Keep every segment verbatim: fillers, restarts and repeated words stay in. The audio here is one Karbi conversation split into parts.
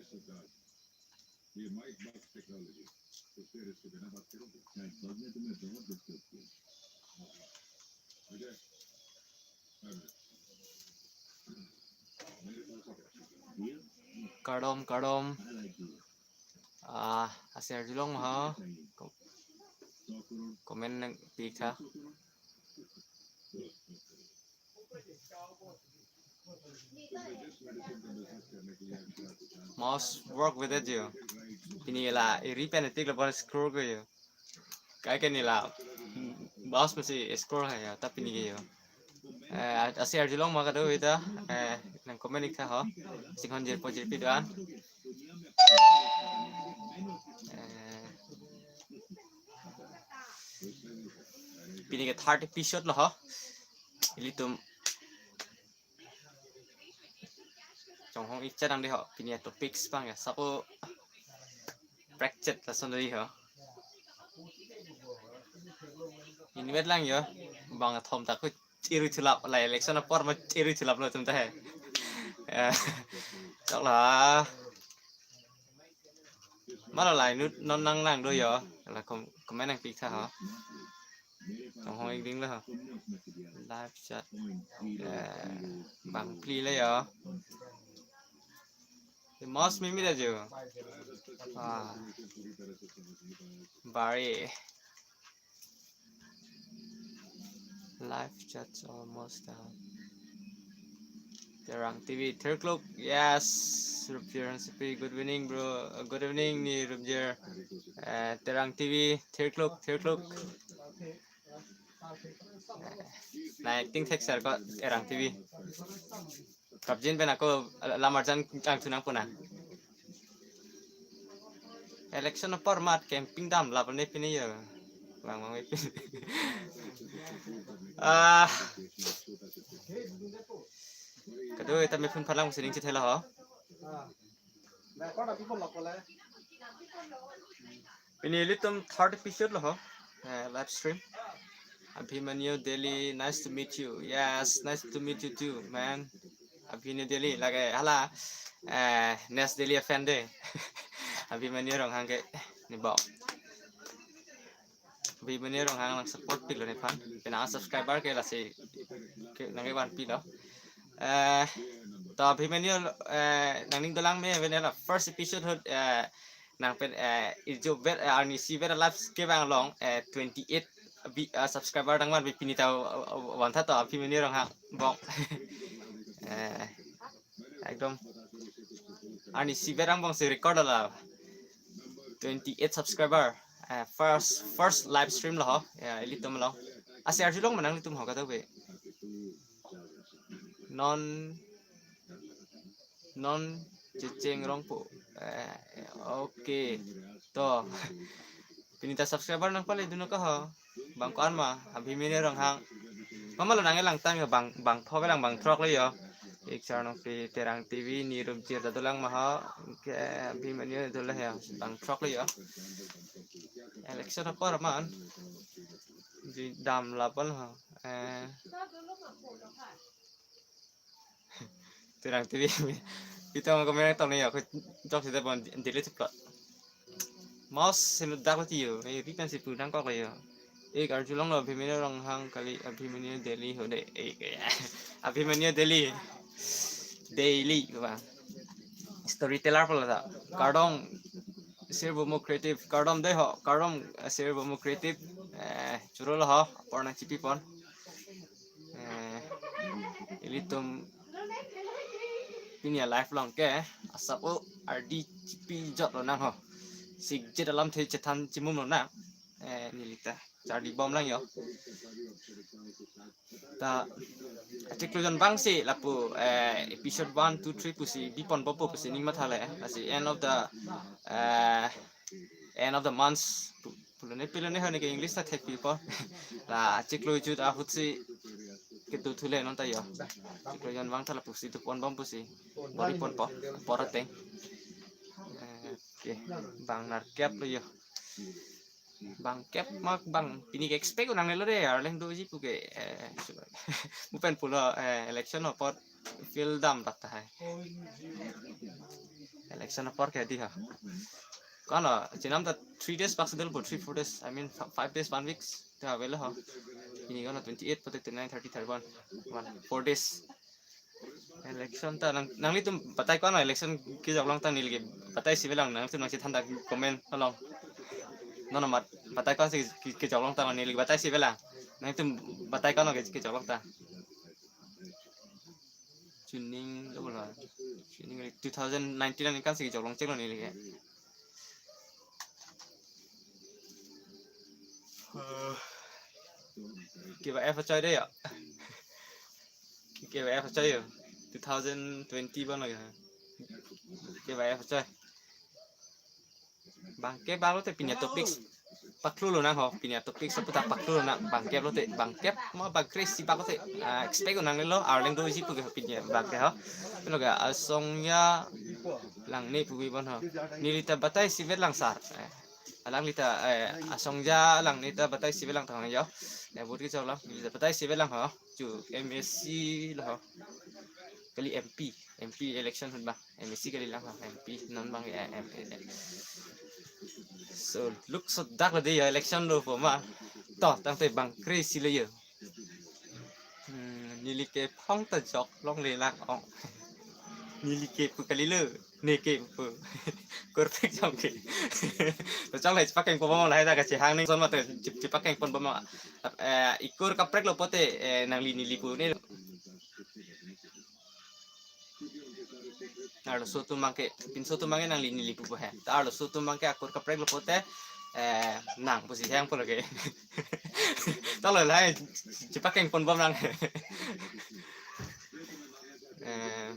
ये mic box technology, उससे रिश्ते बिना बात करोगे? शायद बग ने तुम्हें बहुत डिस्टर्ब किया। Kardom, kardom. Ah, asi arjulong ma ho. Ko-, comment nangpitha. Mouse work with it jo. Pini la iri pen tik la bon scroll ko jo. Kaike neli la mouse masi scroll hai jo, ta pini ke jo. Eh, asi arjulong ma kadokave ta, eh, nang comment iktha ho. Singhon jirpo jirpi do-an. Eh, pini ke third episode lo ho. Ilitum chonghong ik chadang de ho. Pini topics abang ya. Sapo prekchet lason do ho. Inutvet lang jo. Bang thom ta ko chiru chulap la election apor ma chiru chulap lo tum ta he. Eh, chok la. Malo la inut non nang nang do jo. La kom-, comment nangpitha ho. Chonghong ik ding lo ho. Live chat. Eh, bang phli lo jo. The most mimi da jo. Ah. Bari. Live chat almost down. Terang T V, Thirkluk, yes. Rupjir Hansepi, good evening, bro. Uh, good evening, ni Rupjir. Uh, Terang T V, Thirkluk, Thirkluk. Uh, na acting thek sir ko Terang T V. Kapjin pen ako lamar jan ang tunang puna. Election apor mat campaign dam lap ne pini jo. Bang bang pini. Ah. Kado eta me phun phalang sining chithela ho. Pini ilitum third episode lo ho. Eh, live stream. Abhimanyu Delhi, nice to meet you. Yes, nice to meet you too, man. Abhimanyu Delhi, lake hala, eh, Nas Delhi a-fan de. Abhimanyu Ronghang ke, ni bok. Abhimanyu Ronghang nang support pilo nephan. Pina subscriber ke lasi, ke nangkevan pilo. Eh, to Abhimanyu, eh, nangning dolang me, when la first episode ahut, eh, nang pen, eh, irjo vet, eh, arnisi vet live ke bang long, eh, twenty eight bi-, eh, subscriber dang man bi pini ta, eh, eh, van tha to Abhimanyu Ronghang bok. Eh, ekdom. Arnisi vet angbong si record la. Twenty eight subscriber. Eh, first, first live stream lo ho. Ya, ilitum lo. Asi arjulong ma nanglitum ho kado be. Non, non Checheng Rongpo. Eh, okay. To. Pini ta subscriber nang pale dunok ho. Bang ko-an ma, Abhimanyu Ronghang. Mama lo nang elang tang jo bang, bang pho belang bang throk lo jo. Ik char nong si Terang T V, ni Rupjir ta dolang ma ho. Ke Abhimanyu dolo jo, bang throk lo jo. Election apor man. Di dam lapal ho. Eh. Terang T V. Pi ta comment tong ne jo, ko chok sita bon delete plot. Mouse sinu dak lo tiyo, eh, ri kan si pu nang kok lo jo. Eh, arjulong lo Abhimanyu Ronghang kali Abhimanyu Delhi ho de. Eh, eh, Abhimanyu Delhi. Delhi, ba. Storyteller pala ta. Kardom, Sir Bomo Creative. Kardom de ho, kardom, eh, Sir Bomo Creative. Eh, churo lo ho, apor nang chipi pon. Eh, ilitum pini a-live long ke, asap o ardi chipi jot lo nang ho. Sikjet alam the chethan chimum lo nang. Eh, neli ta charli bom lang jo. Ta, chiklo jon bang si lapu, eh, episode one, two, three pusi bipon bompo pusi ning matha le. Lasi end of the, eh, end of the months pu-, pulo ne pilo ne ho ne ke English ta thek pipo. La chiklo jut ahut si ketu thule non ta jo. Chiklo jon bang ta lapusi tu pon bom pusi. Bor-i ponpo, apor ateng. Eh, okay. Bang nerkep lo jo. Bang kep mak bang pini ke expect ko nangne lo de, arleng doji pu ke, eh, mu pen pulo, eh, election apot field dam dak tahai. Sana apor ke di ha. Kono, chenam ta three days pak sedel po, three, four days. I mean, fi-, five days, one week. Ta avelo ha. Pini kono twenty-eight, pute twenty-nine, thirty, thirty-one. One, four days. Election ta nang, nanglitum batai kono election kejok long ta neli ke batai si avelang, nangtum nangchethan ta comment along. Non amat batai konsi ke, kejok long ta neli batai si avelang. Nangtum batai kono ke, kejok long ta. Chuning lo bola. Chuning two thousand nineteen aningkan si kejok long chek lo neli ke. Eh, keba F achoi de ya. Keba F achoi yo. Two thousand twenty bang lo ya. Keba F achoi. Bangkep bang lote pini atopic paklo lonang ho, pini atopic seputar paklo lonang, bangkep lote, bangkep ma bangkre si bak lote, ah, expect lonang lo, arleng doji pu ke pini bangke ho. Pilo ke Asongja Langne pu bi bon ho. Neli ta batai si avelang sar. Eh, alanglita, eh, Asongja Langne ta batai si avelang thang yo. Ya, vote kejok lang, neli ta batai si avelang ho. Chu M A C lo ho. Kali M P, M P election ahut bang. M A C kali lang ha, M P non bang ya, M P. So, looks so dark lo de ya election lo po ma. To, tangte bangkre si lo yo. Hmm, neli ke phong ta jok longle lang ong. Neli ke pu kali lo, ne ke pu. Kurpik jong ke. To chongle chepakeng pon bom lahai ta kachehang ning son ma to chep-, chepakeng pon bom. Eh, ikur kaprek lo pote, eh, nangli neli pu ne. Arloso atum abangke, pinso atum abangke nangli neli pupo he. Ta arloso atum abangke akur kaprek lo pote, eh, nang pusi hang pulo ke. Tolo lahai, chepakeng pon bom nang. Eh,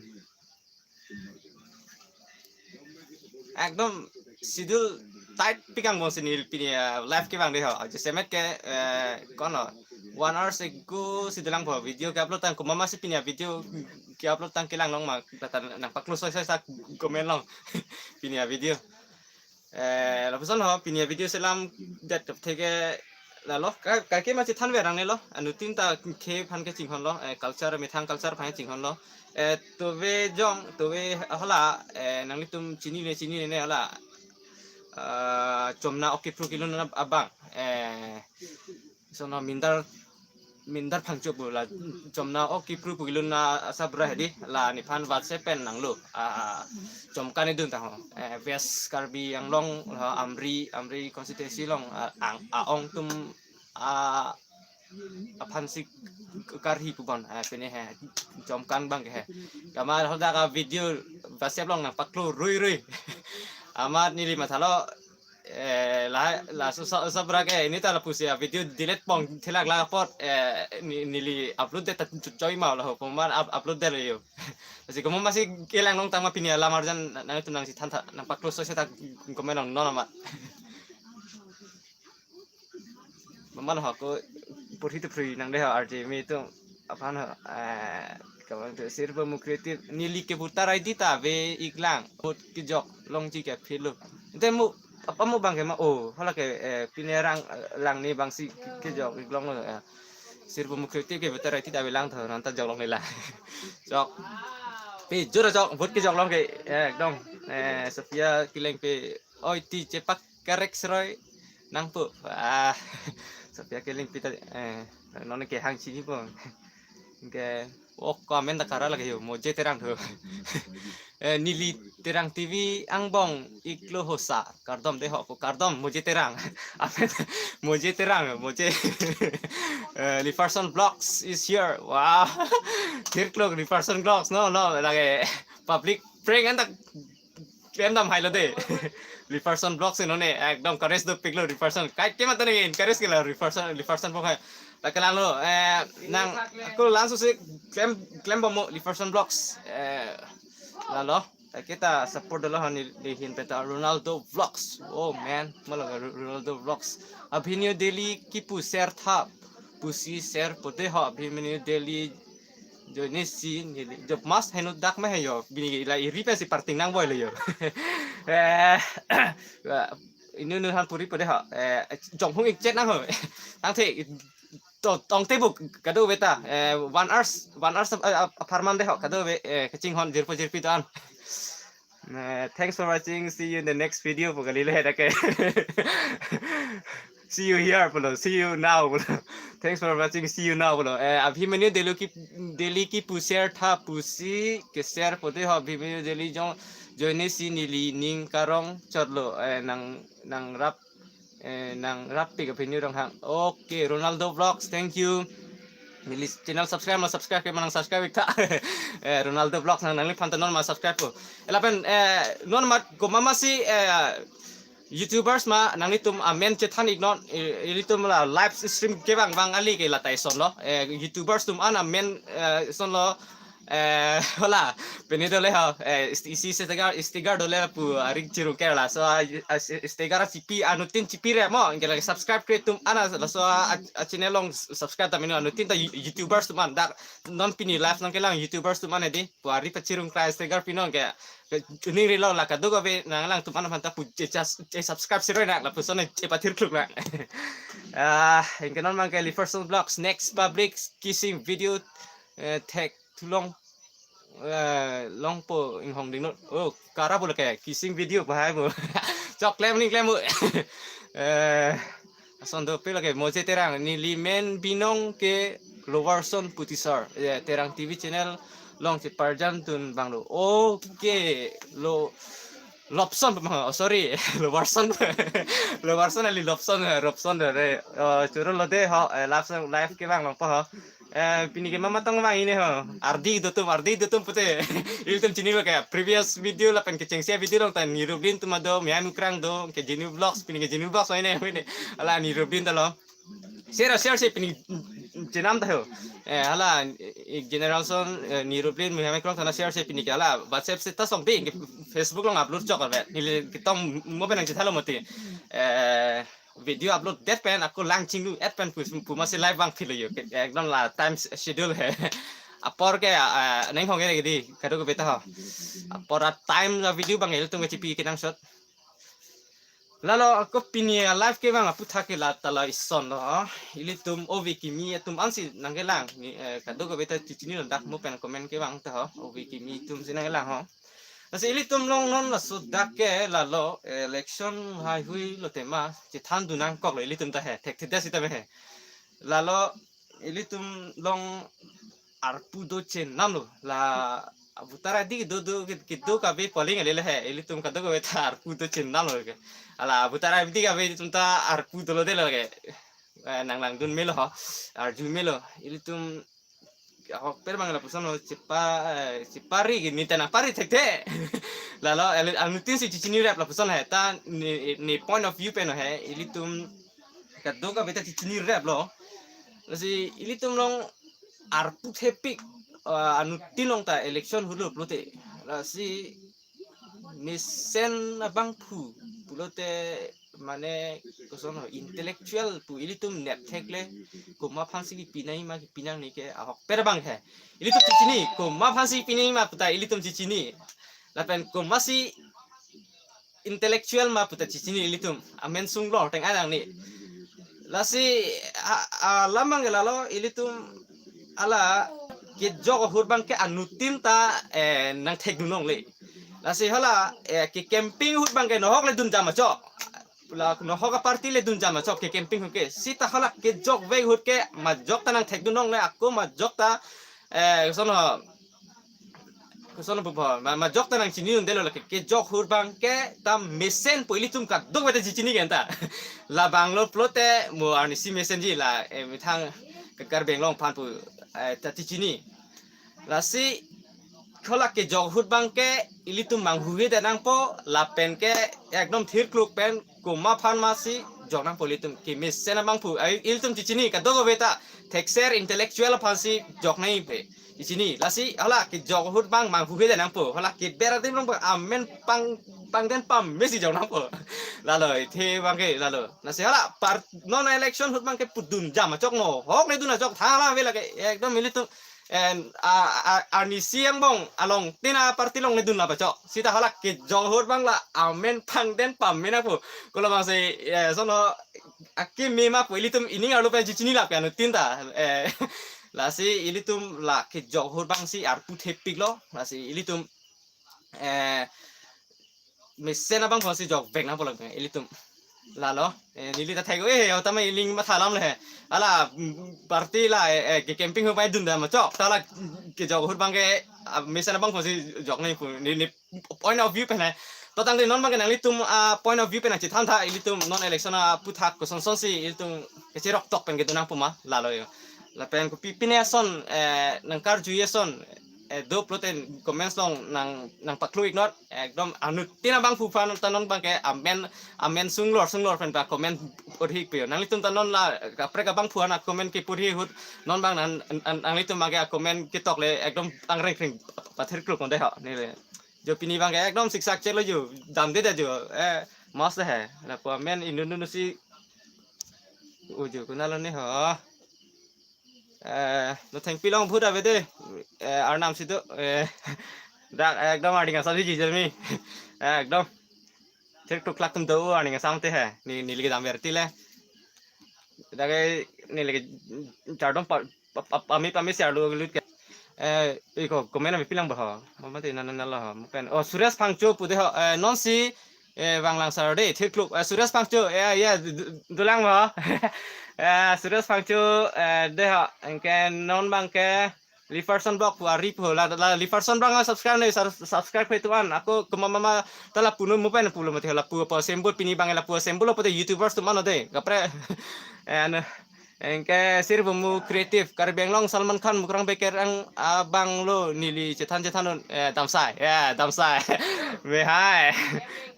ekdom schedule tight pikang bom si neli pini, eh, live kevang de ho. Jasemet ke, eh, kono one hours ago si dolang po video ke-upload tang, komat ma si pini video ke-upload tang kelang long ma, ta nangpaklo soi soi sa comment long pini video. Eh, lapuson ho, pini video selam det theke lalo, ka, kaike ma chethan verang ne lo, anuttin ta khei aphan kechinghon lo, eh, culture, methang culture aphan chinghon lo. Eh, tove jong, tove hala, eh, nanglitum chinine, chinine ne hala. Eh, chomna ok kepru kelun abang. Eh, sono Mindar, Mindar Phangcho pu la chomna ok kepru pu kelun asabra hedi, la nephan WhatsApp pen nanglo. Ah, chomkan idun ta ho. Eh, West Karbi Anglong, ha, Amri, Amri constituency along, ah, ang, aong atum, ah, aphan si karhi pu bon, ah, pine he, chomkan abangke he. Komat hadak a-video WhatsApp along nangpaklo rui rui. Amat neli mathalo, eh, la, la so, so, sabra ke, ini ta lapusi a-video delete pon thelak la apot, eh, ne, neli upload det ta choi ma lo ho, komat up-, upload det lo yo. Lasi komat ma si kelang long tang ma pini alam arjan nangtum nangchethan tha, nangpaklo soi soi ta comment long non amat. Maman ho ko purhi tu purhi nang de ho R J me tu aphan ho, eh, kawan tu sirbo mukritir neli ke voter I D ta ave-ik lang, vote kejok longji ke philo. Ante mo apa mo abangke ma, oh, hala ke, eh, pini arang, eh, Langne abang si kejok-ik long lo, eh. Sirbo mukritir ke voter I D ta ave lang tho, non ta jok longle lang. Jok. Pe jura jok, vote kejok long ke, eh, ekdom, eh, Sophia Killing pe, oi ti chepak karek seroi nangpo. Ah, Sophia Killing pi ta, eh, non ke hang chinipo. Ke, ok, comment ta kara lake yo, Moje Terang tho. Eh, neli Terang T V angbong-iklo ho sa. Kardom de ho pu, kardom, Moje Terang. Amen, Moje Terang, Moje. Eh, Liferson Vlogs is here. Wow. Thirklok Liferson Vlogs, no, no, lake public prank anta klem dam hai lo de. Liferson Vlogs si non ne, ekdom courage dopik lo Liferson. Kaike mata ne encourage ke la Liferson, Liferson Vlogs hai. Lake lang lo, eh, nang, ako lang susi klem, klem bom mo Liferson Vlogs. Eh, lalo, kaike ta support dolo hani, de hin penta Ronaldo Vlogs. Oh man, malah Ro-, Ronaldo Vlogs. Abhinyo Daily kipu share tha, pusi share pote ho Abhinyo Daily joine si neli job mas heno dak ma he yo, bini la iri pensi parting nang boi lo yo. Eh, inu nu han puri pote ho, eh, jonghung ik chet nang ho. Tangte to, tongte buk kadokave ta, eh, one hours, one hours, eh, aparman de ho, kadokave, eh, kachinghon jirpo jirpi do-an. Eh, thanks for watching. See you in the next video pu kali le dak ke. See you here pulo. See you now pulo. Thanks for watching. See you now pulo. Eh, Abhimanyu Delhi ki, Delhi ki pu share tha pusi ke share pote ho Abhimanyu Delhi jong joine si neli ning karong chotlo. Eh, nang, nangrap, eh, nangrap pik Abhimanyu Ronghang. Okay, Ronaldo Vlogs, thank you. Neli channel subscribe ma subscribe ke manang subscribe ik tha. Eh, Ronaldo Vlogs nang nangliphan ta non ma subscribe po. Lapen, eh, non mat komat masi, eh, YouTubers ma nanglitum amen chethan ik non, eh, ilitum la live stream kevang vang kali ke la ta isonlo. Eh, YouTubers atum an amen, eh, isonlo. Eh, hala, pini dole ho, eh, ist-, isi sticker, sticker dole pu arik chirung ke laso, ah, ah, sticker chipi, anuttin chipirep mo, anke lake subscribe kre atum an laso, ah, ah, channel along subscribe ta menu anuttin ta You-, YouTubers atum an dak non pini live nangkelang YouTubers atum an di, pu ari pachirung krai sticker pinon ke, ke ning rilo la kadokave nanglang atum an aphan ta pu che chas-, che subscribe siroi nak lapuson che pathir kluk nak. Ah, anke non abang ke Liverson Vlogs, next public kissing video, eh, thek thulong, eh, longpo inghong dingno. Oh, kara pu lake kissing video bahai pu. Chok klem ning klem pu. Eh, ason dopik lake Moje Terang, neli men binong ke Lowerson Putisar. Eh, Terang T V channel along cheparjandun abang lo. Okay, lo Lobson pamang, oh, sorry, Lowerson. Lowerson kali Lobson, eh, Lobson de, eh, oh, choro lo de ho, eh, live, live kevang longpo ho. Eh, pini ke mama tong vang ini ho. Ardi do atum, Ardi do atum pute. Ilitum chinilo ke previous video lapen kechengsi video along ta Nirublin atum do, Mia Mukrang do, ke Jinu Vlogs, pini ke Jinu Vlogs ini, ini. Hala Nirublin ta lo. Share, share si pini chenam ta ho. Eh, hala, eh, Generalson, eh, Nirublin, Mia Mukrang ta na share si pini ke hala WhatsApp status along ding, ke Facebook along upload chok ave. Neli ketong mo pen nangchethalo mati. Eh, video upload det pen ako lang chinglu et pen pu, pu masi live vang philo yo. Ke ekdom la time schedule he. Apor ke, ah, ah, neng hong ke di, kadokave ta ho. Apor a time la video abang ilitum ke chipi kenangsot. Lalo ako pini a live kevang aputhak ke la ta la isonlo ho. Ilitum ove kimi atum ansi nangkelang. Ni, eh, kadokave ta chichinilo dak mo pen comment kevang ta ho. Ove kimi atum si nangkelang ho. Lasi ilitum along non laso dak ke lalo, eh, election haihui lo tema chethandun nangkoklo ilitum ta he, thekthedet sita me he. Lalo ilitum along arpu do chenamlo, la voter I D kedo do, ke-, kedo kave polling ale le he, ilitum kadokave ta arpu do chenamlo ke. Hala voter I D kave ilitum ta arpu dolo delo ke. Eh, nanglangdun melo ho, arju melo, ilitum ahokpet abang lapuson lo chepa, eh, chepari ke nita nangpari thekthe. Lalo, eh, anuttin si chichinirep lapuson he, ta ne, ne point of view pen he, ilitum kadokave ta chichinireplo. Lasi ilitum along arpu thepik, eh, anuttin along ta election ahut lo pulote. Lasi mesen abangphu pulote mane koson ho intellectual pu ilitum nepthek le komat aphansi kipinangji ma kipinangne ke ahokpet abang he. Ilitum chichini, komat aphansi kipinangji ma puta ilitum chichini. Lapen komatsi intellectual ma puta chichini ilitum. Amen sunglo teng anang ni. Lasi a, a, lamang ke lalo ilitum hala kejok ahut abang ke anuttin ta, eh, nangthekdun longle. Lasi hala, eh, ke campaign ahut abang ke nohok le dun jam achok. La nohok a party le dun jam achok ke campaign ahut ke. Sita hala kejok ave ahut ke majok ta nangthekdun longle ako majok ta, eh, koson ho. Koson ho pupo, ma, majok ta nangchinidun delo lake kejok ahut abang ke ta mesen pu ilitum kadokave ta chichini ke anta. Labang lo pulote mo arnisi mesenji la, eh, methang ke Karbi Anglong aphan pu, eh, ta chichini. Lasi hala kejok ahut abang ke ilitum manghuhedet nangpo lapen ke ekdom thirkluk pen komat aphan masi jok nangpo ilitum ke mesen abangphu. Ai, ilitum chichini kadokave ta thekser intellectual aphansi jok nangji pe. Chichini, lasi hala kejok ahut abang manghuhedet nangpo. Hala keber adim along abang amen pang, pangden pamesi jok nangpo. Lalo, ithe abang ke, lalo. Lasi hala par, non election ahut abang ke pudun jam achok nohok le dun achok thala ave lake. Ekdom ilitum, en, a, a, arnisi angbong along tin a party along le dun la pachok. Sita hala kejok ahut abang la amen pangden pame nangpo. Kola abangsi, eh, koson ho akimi ma pu ilitum ining arlo pen chichinilap ke anuttin ta. Eh, lasi ilitum la kejok ahut abangsi arpu thepiklo. Lasi ilitum, eh, mesen abangphu si jokvek nangpo lang ilitum. Lalo, eh, neli ta thek-o, eh, tame ili matha alam le he. Ala, mm, party la, eh, eh, ke camping ho pai dun dam chok. Ta la, mm, kejok ahut abang ke, ah, mesen abangphu si jok nangji pu, neli point of view pen he. To tangte non abang ke nanglitum, ah, point of view pen nangchethan tha, ilitum non election aputhak kosonson si ilitum kecherok tok pen kedo nangpo ma, lalo yo. Lapen kopi pine ason, eh, nangkarju ason, eh, do pulote comments along nang, nangpaklo iknot, ekdom anuttin abangphu aphan ta non abang ke amen, amen sunglor sunglor pen pa comment porhi pe yo. Nanglitum ta non la kaprek abangphu aphan comment kepurhi ahut non abang nang, nang, nanglitum abang ke comment ketok le ekdom angreng kring pathir kluk konde ho neli. Jo pini abang ke ekdom siksak chelo jo, damde da jo, eh, mas he. Lapu amen inut inut si uju kunalo ne ho. Eh, no thengpi long bhut ave de. Eh, arnam si do. Eh, dak ekdom arding asam si jijel mi. Eh, ekdom. Thir tuk klak tum do arding asam te he. Ne, neli kedam verti le. Dak neli ke chardom pa, pa, pa, pame pame si arlo lut ke. Eh, iko comment ave pilang ba ho. Mama te nana nalo ho. Mupen. Oh, Suresh Phangcho pu de ho. Eh, non si, eh, vanglang sar de, thir kluk. Eh, Suresh Phangcho, eh, ya, du-, du-, dolang ba ho. Eh, Suresh Phangcho, eh, de ho. Anke non abang ke Liverson Block pu ari pu la, la Liverson abang subscribe ne, sar-, subscribe kwe tuan. Ako kemamama ta lapu no mupen pulo mati lapu apa symbol pini abang lapu symbol apa de YouTubers atum ano de. Kaprek. Eh, ano. Anke Sir Bumu Creative, Karbi Anglong Salman Khan, Mukrang Beker ang abang lo neli chethan chethan un, eh, damsai, ya, damsai. Mehai,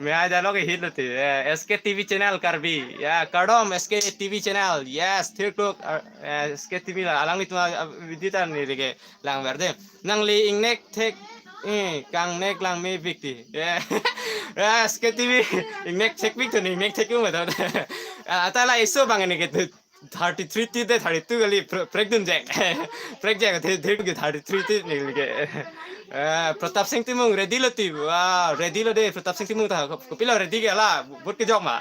mehai dialogue hit lo ti, eh, S K T V channel Karbi, ya, kardom S K T V channel, yes, thir kluk, ah, eh, S K T V la, alanglitum, ah, video ta neli ke lang ver de. Nangli ingnek thek, eh, kangnek lang me bikti, ya. Ya, S K T V, ingnek thek bik tu ni, ingnek thek yung betul. Ah, ata la iso abang ini gitu. Thirty-three ti de thirty-two kali pre-, prekdun jek. Prekjek the, the ke thirty-three ti neli ke. Eh, Pratap Singh Timung ready lo ti. Wah, ready lo de Pratap Singh Timung ta. Ko-, kopilo ready ke la, vote kejok ma.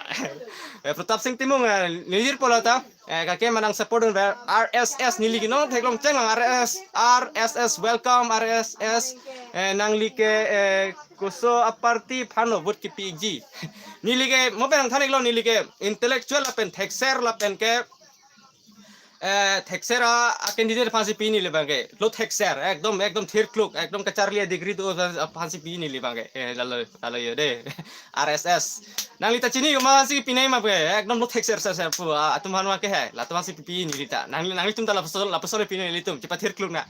Eh, Pratap Singh Timung, eh, neli jirpo lo ta. Eh, kake manang support un ver R S S neli ke non theklong chenglang R S S, R S S welcome R S S. Eh, nangli ke, eh, koso aparty aphan lo vote kepi ikji. Neli ke mo pen nangthan iklo neli ke intellectual lapen thekser lapen ke, eh, thekser a, a candidate aphan si pi neli abang ke. Lo thekser, ekdom, ekdom thir kluk, ekdom kacharli a degree do aphan si pi neli abang ke. Eh, lalo, lalo yo de. R S S. Nangli ta chini ma si pinai ma ke. Ekdom lo thekser ser ser pu, ah, atum aphan ma ke he. Latum aphan si pi neli ta. Nangli, nanglitum ta lapuson, lapuson pi nelitum. Chepathir kluk na.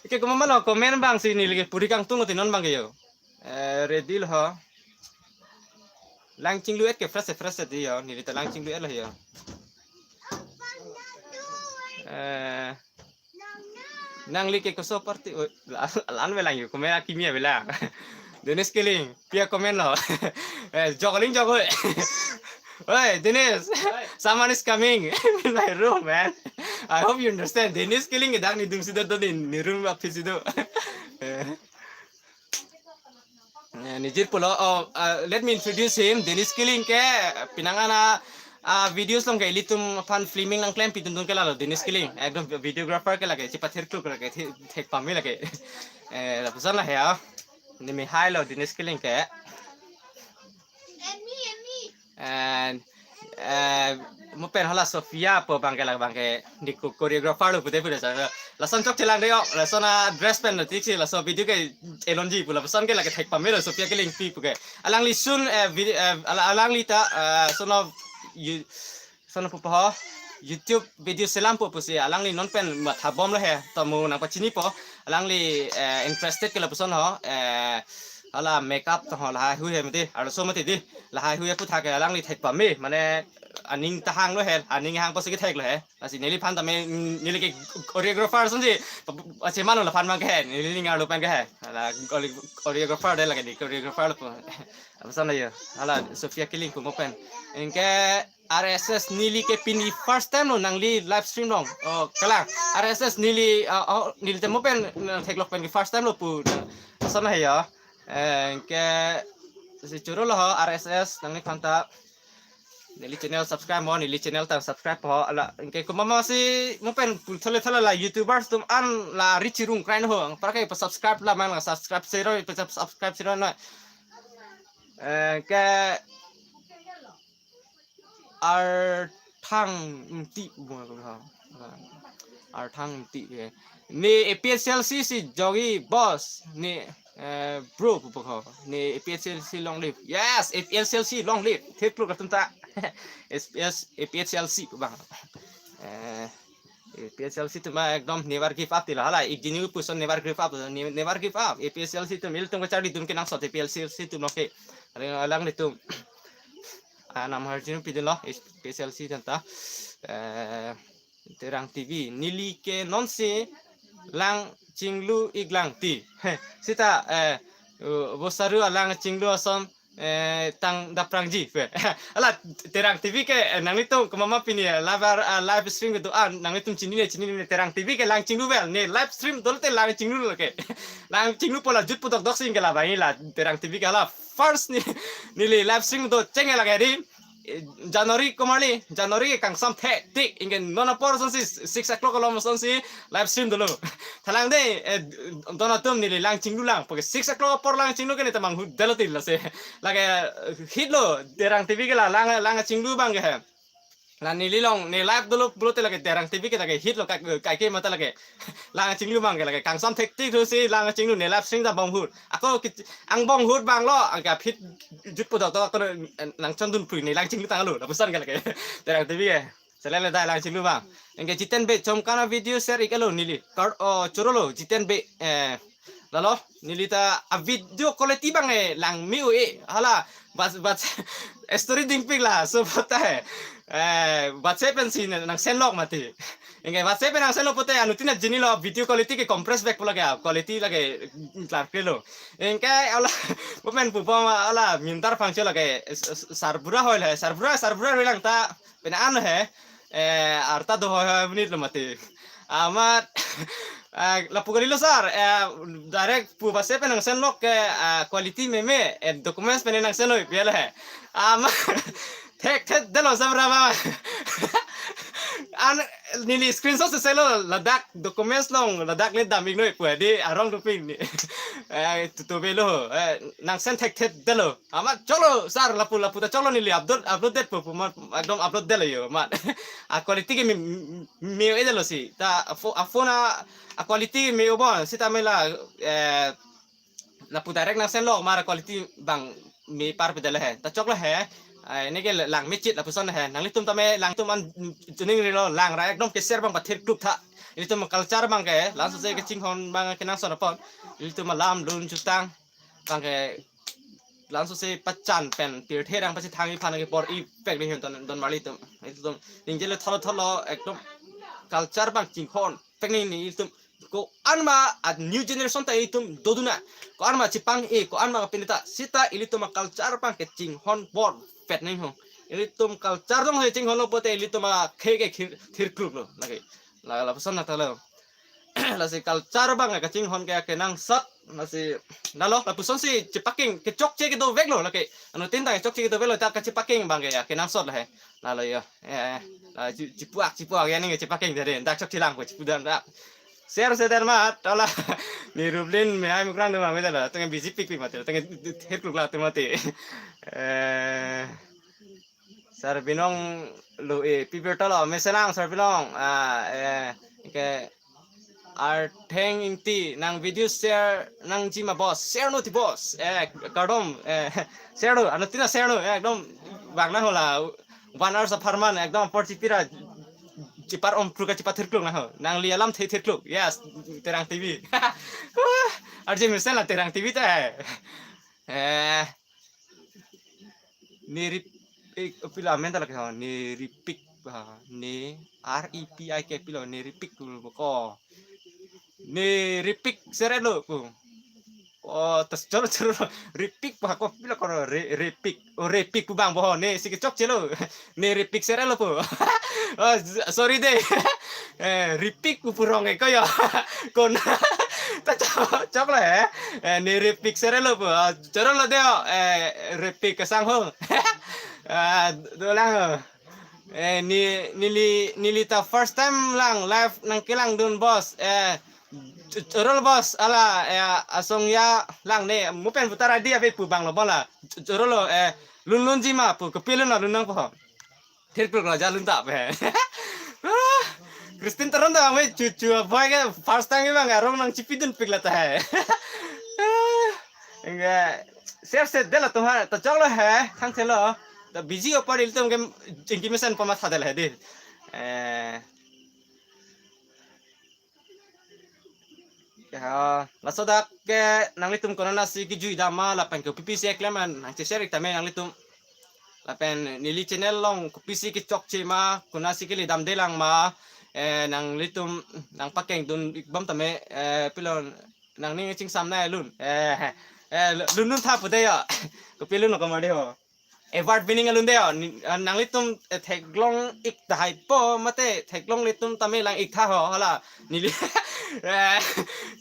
Ke komat ma lo comment abang si neli ke puri kangtung lo ti non abang ke yo. Eh, ready lo ho. Lang chinglu et ke fresh fresh di yo. Neli ta lang chinglu et lo yo. Eh, nangli ke koso aparty. Oh, la-, lan velang yo. Comment akimi avelang. Dennis Killing, pi a comment lo. Eh, jogging jog oi. Oi, Dennis. Someone is coming in my room, man. I hope you understand. Dennis Killing ke dak neli dung si do do ni, neli room aphi si do. Eh. Eh, neli jirpo lo, oh, uh, let me introduce him. Dennis Killing ke pinangan a, ah, videos along ke ilitum aphan filming nangklem pi tuntun ke lalo Dennis Killing. Ekdom videographer ke lake, chepathir kluk lake, the-, thek pame lake. Eh, lapuson la he ya. Neli mehai lo Dennis Killing ke. And, eh, mo pen hala Sophia pu abang ke la abang ke neli ko choreographer lo pute pute sa. Lason chokchelang de yo, lason a dress pen lo tiksi, lason video ke elonji pu lapuson ke lake thek pame lo Sophia Killing pi pu ke. Alangli sun, eh, video, eh, ala-, alangli ta, eh, son of you, son of pupo ho. YouTube video selam po pusi alangli non pen matha bom lo he. To mo nangpachini po. Alangli, eh, interested ke lapuson ho. Eh, hala makeup to ho lahai hui he mati. Arloso mati di. Lahai hui aputhak ke alangli thek pame. Mane aning tahang lo he. Aning hang pusi kethek lo he. Lasi neliphan tame neli ke choreographer ason si. Ache mano laphan abang ke he. Neli ningar lo pen ke he. Hala chore-, choreographer de lake di. Choreographer lo po. Lapuson lo yo. Hala Sophia Killing pu mo pen. Anke R S S neli ke pini first time lo nangli live stream along. Oh, kalang. R S S neli, ah, oh, neli te mo pen, eh, theklok pen ke first time lo pu. Lason he ya. Eh, ke si choro lo ho R S S nangliphan ta. Neli channel subscribe mo, neli channel ta subscribe ho. Ala, ke komat ma si mo pen pul thole thole la YouTubers atum an la reach rung krain ho. Para ke pa subscribe la man la subscribe sero, pa subscribe sero na. Eh, ke Arthang Ingti, Arthang Ingti, eh. Ne A P H L C si jogi boss, ne, eh, bro pu pokho, ne A P H L C long live. Yes, A P H L C long live. Thek kluk atum ta. S P S, A P H L C pu bang. Eh, A P H L C atum ekdom never give up ti la hala. Ik jini puson never give up, ne-, never give up. A P H L C atum ilitum kacharlidun kenangsot A P H L C atum lo ke. Alang, alanglitum. Ah, nam harjin pidin lo, A P H L C atum ta. Eh, Terang T V. Neli ke nonsi lang chinglu ik lang ti. Sita, eh, uh, Bosaru alang chinglu ason, eh, tang daprangji. Hala, Terang T V ke, eh, nanglitum komat ma pini, eh, live, ah, live stream kedo-an, nanglitum chinine, chinine, Terang T V ke lang chinglu vel, ne live stream dolo te lang chinglu lo ke. Lang chinglu pu la jut pu dokdok si ke la bang la, Terang T V ke hala first ne, neli live stream do cheng la ke di. Eh, January komarli, January ke kangsam thektik, ingke non apor asonsi six o'clock along asonsi live stream dolo. Thalang de, eh, don atum neli lang chinglu lang, puke six o'clock apor lang chinglu ke ne ta manghut delo til lasi. Lake, eh, hit lo, Terang T V ke la lang, lang chinglu bang ke he. La neli long, ne live dolo pulote lake Terang T V ke lake hit lo, kai, kai ke mata lake. Lang chinglu bang ke lake kangsam thektik thusi lang chinglu ne live stream ta bonghut. Ako ki-, angbong hut bang lo, angke aphi jut pu dokdok ako nangchondun pui ne lang chinglu tanglo, lapuson ke lake. Terang T V ke. Selele dai lang chinglu bang. Ingke Jiten Bey chomkana video share ik-elo neli. Kar, oh, choro lo Jiten Bey, eh, lalo, neli ta a video quality bang, eh, lang me-o, eh. Hala, bat, bat, story dingpik la, so bata, eh. Eh, WhatsApp pensi nang send lok mati. Ingke WhatsApp pen nang send lok pute anuttin ajini lo video quality ke compress back pu lake, quality lake, mm, klar kre lo. Ingke hala, bo pen pu bom hala mintar phangcho lake, s-, s-, sarbura hoi le, sarbura, sarbura hoi lang ta, pen an he, eh, arta do hoi hoi minute lo mati. Amat, eh, lapu kalilo sir, eh, direct pu WhatsApp pen nang send lok ke, eh, quality meme, eh, documents pen nang send lok pi le he. Amat, thek thek delo sir rama. An, neli screenshot si selo ladak documents long, ladak le dam ik noi pu di arong doping ne. Eh, tutu belo, eh, nang send thek thek delo. Amat choklo sir, lapu lapu ta choklo neli upload, upload det pu pu ma, ekdom upload det lo yo, amat. A quality ke me, me, me-o-e det lo si. Ta a pho-, a phone a, a quality me-o bon, sita me la, eh, lapu direct nang send lok mar quality bang me par pi det lo he. Ta choklo he. Eh, ne ke lang mechit lapuson he. Nanglitum tame langtum an chuning rilo lang ra ekdom ke share bang pathir kluk tha. Ilitum culture bang ke, laso se kachinghon bang kenangsot apot. Ilitum alam lun jutang bang ke laso se pachan pen pirthe rang pasi thang iphan ke por ipek ni don don marli tum. Ilitum ningjelo thalo thalo ekdom culture bang chinghon pek ni ni ilitum ko-an ma a new generation ta ilitum dodun na. Ko-an ma chepang-e, ko-an ma kapinita. Sita ilitum a culture bang ke chinghon bor pet ni ho. Ilitum culture dong he chinghon lo pute ilitum a khe ke khir, thir kluk lo lake. La, lapuson na ta lo. Lasi culture bang kachinghon ke kenangsot, lasi lalo, lapuson si chepaking, kechokche kedo vek lo lake. Anuttin ta kechokche kedo vek lo, ta kachepaking bang ke kenangsot la he. Lalo yo. Eh, eh. La chi-, chipuak, chipuak ya ning chepaking dere, dak chokche lang ko chipu dan dak. Share se der mat, tola. Ni Rublin me ai mukrang de ma me dala, tenge busy pik pik mate, tenge thir kluk la te mate. Eh, Sarbinong lo, eh, pipir tolo, mesenang Sarbinong. Ah, eh, ke Artheng Ingti, nang video share nangji ma boss, share no ti boss. Eh, kardom, eh, share no, anuttin ta share no, eh, ekdom bang na hola, one hour sa pharman, ekdom apor chipira, chipar om kluk, chipar thir kluk na ho. Nangli alam thir thir kluk. Yes, Terang T V. Wah, arje mesen la Terang T V ta. Eh, Nirip-, eh, pilo amen ta lake ho, Niripik, ha, ni R E P I K pilo, Niripik pu ko. Niripik share lo pu. Oh, tas choro choro, Ripik pa ko pilo ko re, Repik. Oh, Repik pu bang bo ho, ne si kechokche lo. Niripik share lo pu. Oh, z-, sorry de. Eh, Ripik pu purong e ko yo. Kon. Ta chok, choklo he. Eh, Niripik share lo pu. Ah, choro lo de ho. Eh, Repik kesang ho. Ah, dolang ho. Eh, ni, neli, neli ta first time lang live nangkelangdun boss. Eh, Ch-, choro lo boss, hala, eh, asong ya lang ne, mo pen putar adi ave pu bang lo bola. Ch-, choro lo, eh, lun lun ji ma pu, kopi lun lo lun nang po. Thir kluk lo ja lun ta pe. Ah, Christine Teron ta me chu chu boy ke first time bang arong nangchipidun pik la ta he. Ah, enggak, share set de la tum ha, ta chok lo he, thang se lo. Ta busy opor ilitum ke jingki mesen pama tha de la he di. Eh, Ya, laso dak ke nanglitum konatsi kejui dam ma lapen ke kopisi keklem an nangche share ik tame nanglitum. Lapen neli channel along kopisi kechokche ma, konatsi kele damde lang ma, eh, nanglitum nangpakeng dun ik bom tame, eh, pilo nangning chingsam nai lun. Eh, eh, lun lun tha pu de ya. Kopi lun lo komat de ho. Award winning alun de ho. Ni, ah, nanglitum, eh, theklong ik tahai po mate theklong ilitum tame lang ik tha ho hala. Neli, eh,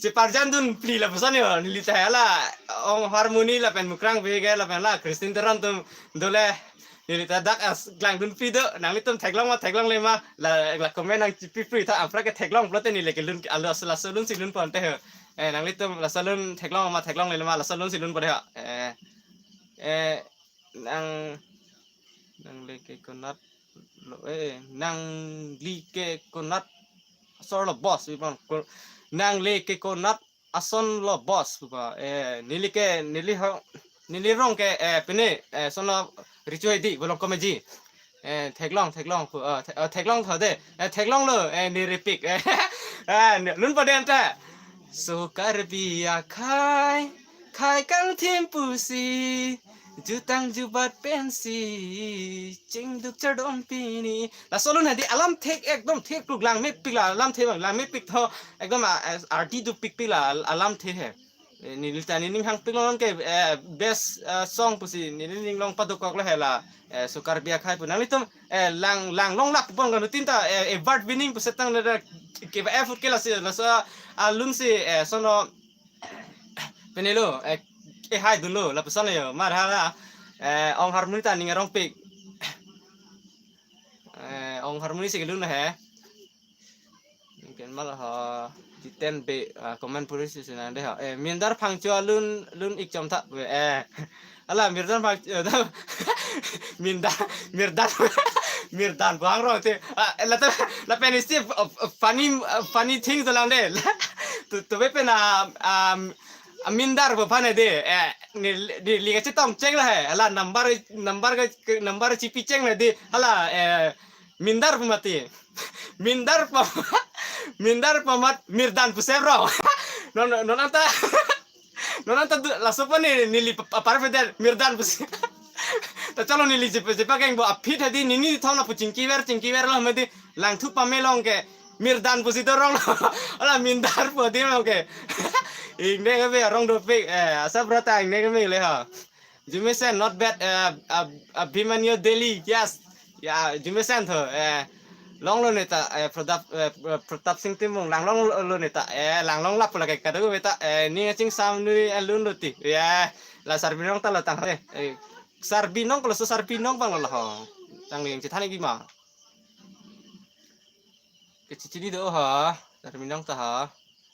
cheparjan dun pli lapuson ho. Neli ta hala Ong Harmony lapen Mukrang Bey ke lapen la Christine Teron atum dole. Neli ta dak as klang dun pli do. Nanglitum theklong ma theklongle ma la, la comment nangchipi pli tha, apra ke theklong pulote neli ke lun, alo laso lun si lun pon te ho. Eh, nanglitum laso lun theklong ma theklongle ma laso lun si lun pon te ho. Eh, eh, nang, nangle ke konat lo, eh, nangli ke konat asor lo boss, wi bang, ko-, nangle ke konat ason lo boss, pu ba, eh, neli ke, neli ho, neli rong ke, eh, pine, eh, sono richo di, bolong komeji. Eh, theklong, theklong, pu, eh, the-, eh, theklong tho de, eh, theklong lo, eh, neli repik, eh, eh, ne-, lun paden ta. So Karbi akhai, khai kangthim pusi, jutang jubat pensi, chingduk chardom pini. Laso lun hadi alam thek ekdom thek kluk lang mepik la alam thek bang lang mepik tho ekdom a, a, arti dupik pik la al-, alam thek he. Eh, neli ta nening hangpik long ke, eh, best, eh, song pusi neli ning long padokok lo he la, eh, So Karbi akhai pu nanglitum, eh, lang, lang long lap pon kan tin ta, eh, award winning pu setang na ke ba effort ke lasi laso alun si, eh, sono pine lo, eh, eh, hai dun lo, lapuson yo, mar hala, eh, Ong Harmony ta ning arong pik. Eh, Ong Harmony si kelun he. Ning pen mal ha, Jiten Bey, ah, comment puri si sinan de ha. Eh, Mindar Phangcho alun, lun ik chom tha, eh, hala Mirdan Phang, eh, Mindar, Mirdan, Mirdan bang ro te. Ah, la ta, lapen isi, uh, uh, funny, uh, funny thing to lang de. La, tu, tu be pen, ah, um, ah, Mindar pu aphan de, eh, ne, neli kachetong cheng la he, hala number, number ke, ke number chipi cheng la de, hala, eh, Mindar pu mati. Mindar pu, Mindar pu amat Mirdan pu sep ro. Non, non, non anta, non anta du, laso pu ne, neli pa, pa, par peder, Mirdan pusi. Ta chalo neli chepa, chepa keng bo aphi tha di nini thong na pu chingki ver, chingki ver lo mati. Langthu pame long ke Mirdan pusi dorong lo. Hala Mindar pu di long ke. Ingne ke be rong dopik, eh, asa brata ingne ke me le ha. Jumesen, not bad, eh, Ab-, Abhimanyu Delhi, yes. Ya, Jumesen tho, eh, long lo ne ta, eh, Pratap, eh, Pratap Singh Timung, lang long lo ne ta, eh, lang long lap la ke kado me ta, eh, ning chingsam nui alun lo ti. Ya, la Sarbi Anglong ta lo tang, eh, eh, Sarbi Anglong ko laso Sarbi Anglong bang lo la ho. Tang ning chethani bi ma. Kechini do ha, Sarbi Anglong ta ha.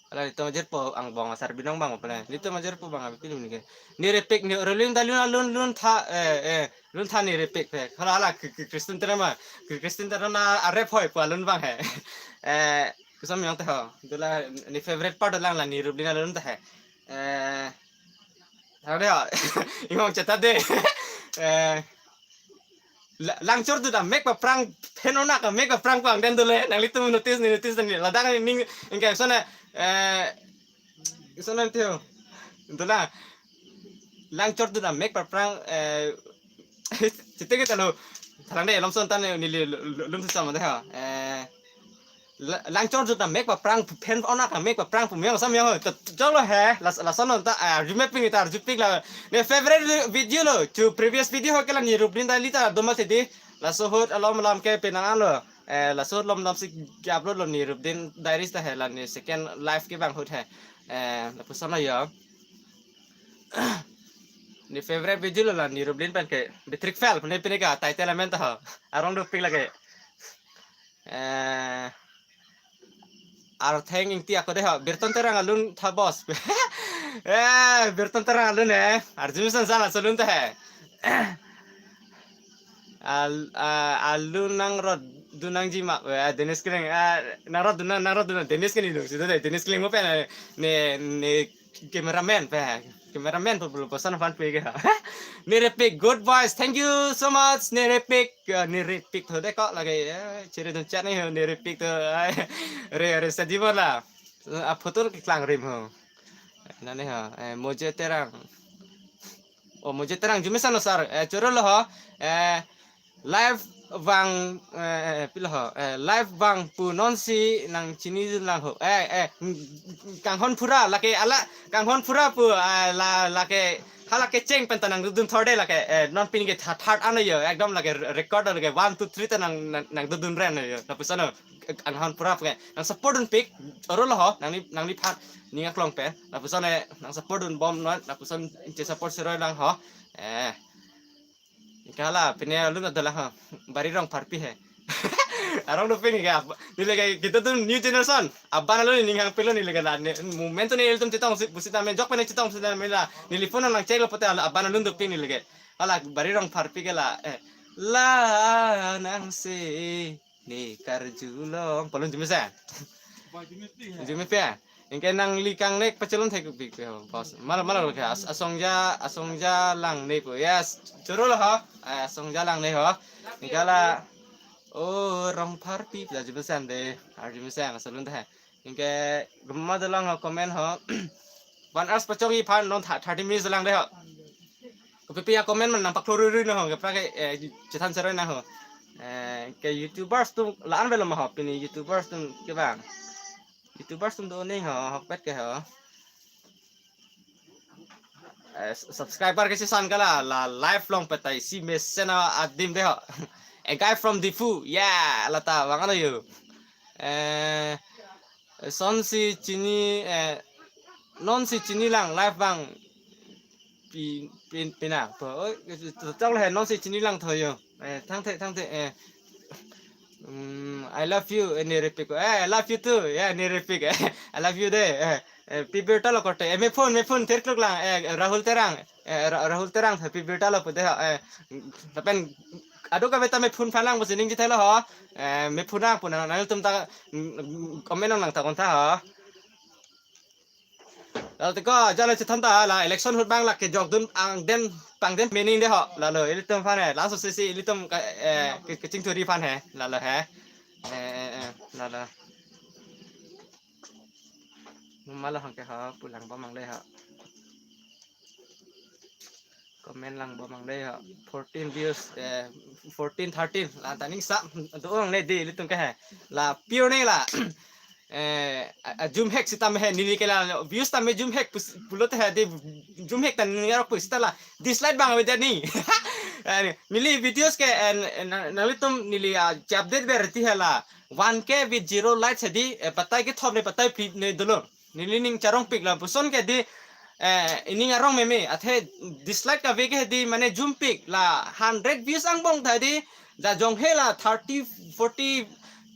Hala nelitum ajirpo angbong Sarbi Anglong bang pala. Nelitum ajirpo bang abi film ni ke. Ne repik ne rolling ta lun lun lun tha, eh, eh, lun tha ne repik pe. Hala hala ke, ke Christine Teron ma. Ke Christine Teron na arep hoi pu alun bang he. Eh, kusam yang tha. Dula ne favorite part lang la ne rup lin alun ta he. Eh, tha de ha. Ingong cheta de. Eh, La-, langchor tu da mek paprang, phen onak mek paprang pang den dole, nanglitum notice ni, notice ni, ladak ni ning, ingke sona, eh, sona tio. Dula, langchor tu da mek paprang, eh, chete kita lo, thalang de, lom son tan ni, li, lu, lu, lum susam de ha, eh, La-, langchor jut na mek paprang, phen onak na mek paprang pu meng sam meng ho. Ta, ta chok lo he. Las-, lason ta, ah, remake ping ta, jut pik la. Ne favorite vi-, video lo. Chu previous video ho ke la ne rup lin ta li ta domal thedi. Laso ahut alom alam ke penang an lo. Eh, laso ahut lom alam si ke-upload lo ne rup din diaries ta he la ne second life ke bang ahut he. Eh, lapuson lo yo. Ne favorite video lo la ne rup lin pen ke. Betrick Fell, pene pene ka title amen ta ho. Arong dopik lake. Eh, Artheng Ingti ako dei ho, Birton Terang alun tha boss. Eh, Birton Terang alun he. Arjun Sansan asalun ta he. Al, ah, alun nangrot dun nangji ma, eh, Dennis Killing, ah, nangrot dun nang, nangrot dun nang, Dennis Killing dong, sida dei, Dennis Killing mo pen, eh, ne, ne cameraman pe, cameraman po pulo, bosan aphan pe ke. Niripik, good boys, thank you so much, Niripik, eh, Niripik to dei ko lake, eh, chere dun chat ni ho, Niripik to, eh, re, re, sa di bola, ah, photo ke klang rim ho, nane ho, eh, Moje Terang. Oh, Moje Terang, arjume sano sir, eh, choro lo ho, eh, live vang, eh, pilo ho, eh, live vang pu nonsi nangchinidun lang ho, eh, eh, kanghon phura, lake ala, kanghon phura pu, eh, la, lake, hala kecheng pen ta nangdodun thor dei lake, eh, non pini ke tha-, third ano yo, ekdom lake record lake one, two, three ta nang, nang, nangdodun ren yo, lapuson ho, kanghon phura pu ke, nang support dunpik, choro lo ho, nangli, nangliphan, ning aklong pen, lapuson, eh, nang support dunbom non, lapuson che support siroi lang ho, eh. Kala, pine alun adalah, ha. Bari Rongpharpi he. Arong doping ke, ab-, neli ke, kita tu new generation. Aban alun ning hang pilo neli ke la. Ne, moment tu nelitum chetong si, pusitame jok pen chetong pusitame la. Neli phone nang check lo pote ala, aban alun doping neli ke. Ala, Bari Rongpharpi ke la. Eh. La nang se ne karjulong. Palun arjume sa. Arjume pe. Anke nangli kangnek pachelon thekpik pe ho, boss. Mala, mala lo ke, as-, Asongja, Asongja Langne pu. Yes, choro lo ho. Ah, Asongja Langne ho. Anke la, oh, Rongpharpi, arjume sa dei, arjume sa, asalun ta he. Anke, gumma dolang ho, comment ho. One hours pachok-i aphan non tha-, thirty minutes lang dei ho. Kopi pi a-comment man nangpaklo rui rui nang ho, kepra ke, eh, chethan seroi nang ho. Eh, ke YouTubers atum la-an avelo ma ho, pini YouTubers atum kevang. YouTubers atum do ning ho, hokpet ke ho. Eh, s-, subscriber ke sisan kala, la live long petai si mesen adim dei ho. A guy from Diphu, yeah, lata bang ano yo. Eh, sonsi chini, eh, nonsi chini lang live bang pi, pin, pina po. Oi, tong le nonsi chini lang tho yo. Eh, thangthe, thangthe, eh. Mm, I love you, eh, Niripik. Eh, I love you too. Yeah, Niripik. Eh, I love you dei. Eh, eh, pi birta lo korte. Eh, me phone, me phone, thirkluk lang. Eh, Rahul Terang. Eh, Ra-, Rahul Terang, pi birta lo pu dei ho. Eh, lapen ado kave ta me phone phalang pusi ning chithelo ho. Eh, me phone ang pu nang, nangtum ta, mm, comment nang ta kontha ho. Lalo tiko, jalo chethan ta la election ahut bang lake jokdun angdeng pangdeng mening dei ho. Lalo ilitum aphan he, laso sesi ilitum ka, eh, ke, kechingthuri aphan he. Lalo he. Eh, eh, eh, lalo. Mala hangke ho, pu langbom mang dei ho. Comment langbom mang dei ho. Fourteen views, eh, fourteen, thirteen. La ta ning sa, do-ong le dei ilitum ke he. La pure ne la. Eh, a, a, zoom hack sitame he, neli ke la views tame zoom hack pus-, pulote he dei, zoom hack ta neli arok pu sita la dislike bang ave dei ni. Eh, neli videos ke, eh, na, nanglitum neli, ah, update ber ti he la. One K with zero likes he dei, eh, batai kethom ne batai phli ne dolo. Neli ning charongpik lapuson ke dei, eh, ining arong meme, athe dislike kave ke dei mane zoom pik la hundred views angbong ta dei, ja jong he la thirty, forty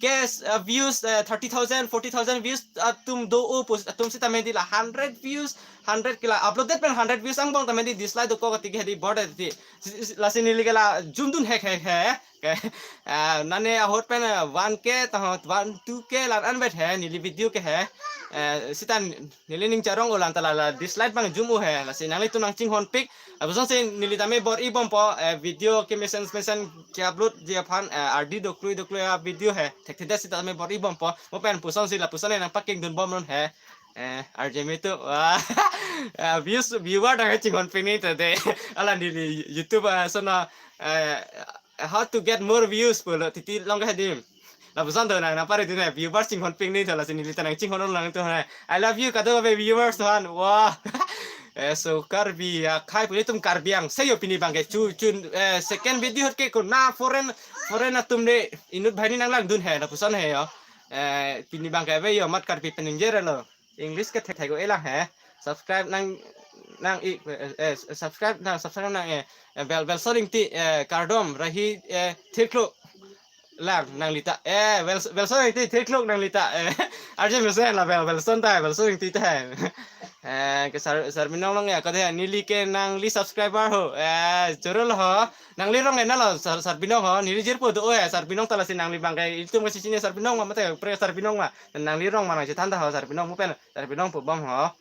K, uh, views, uh, thirty thousand, forty thousand views atum do-o pu, atum sitame dei la hundred views, hundred ke la uploaded pen hundred views angbong tame dei dislike dokok kati ke dei bor dei. Si, si, lasi neli ke la zoom dun hack hack he. Ke, ah, nane ahut pen, ah, one K ta ho, one, two K la-an vet he, neli video ke he. Eh, sita neli ning charong-o lang ta la, la dislike bang zoom-o he. Lasi nanglitum nangchinghonpik. Lapuson si neli tame bor-i bompo, eh, video kemesen mesen ke-upload ji aphan, eh, ardi doklui doklui a-video he. Thekthedet sitame bor-i bompo. Mo pen puson si lapuson nangpakingdun bom non he. Eh, arjume tu. Wah. Eh, views, viewer ta chinghonpik ni ta dei. Ala neli YouTube, eh, sono, eh, how to get more views pulo titi long ke dei. Lapuson do nang, nangpari dun he, viewers chinghonpik ni tho, lasi neli ta nangchinghon lang tu he. I love you kadokave viewers aphan. Wah. Eh, so Karbi akhei pu ilitum Karbi Anglong. Seyo pini bang ke chu chun, eh, second video ke ko na foreign, foreign atum dei inut banghini nanglangdun he, lapuson he yo. Eh, pini bang ke ave yo mat Karbi pen ningje lo. English ke thek thek-o lang he. Subscribe nang, nang-i, eh, eh, subscribe nang, subscribe nang, eh, eh, bell, bell soring ti, eh, kardom, rahi, eh, thirkluk. lang, nanglita. Eh, Wel-, Welson Ingti, thekluk nanglita. Eh, arje mesen la Wel-, Welson ta, Welson Ingti ta. Eh, ke Sar-, Sarbinong along ya, kade neli ke nangli subscriber ho. Eh, choro lo ho. Nangli rong ena lo, Sar-, Sarbinong ho. Neli jirpo do, eh, Sarbinong ta lasi nangli abang ke. Itum ke sisine Sarbinong ma, mate pre Sarbinong ma. Nangli rong ma nangchethan ta ho, Sarbinong mo pen. Sarbinong pu bom ho.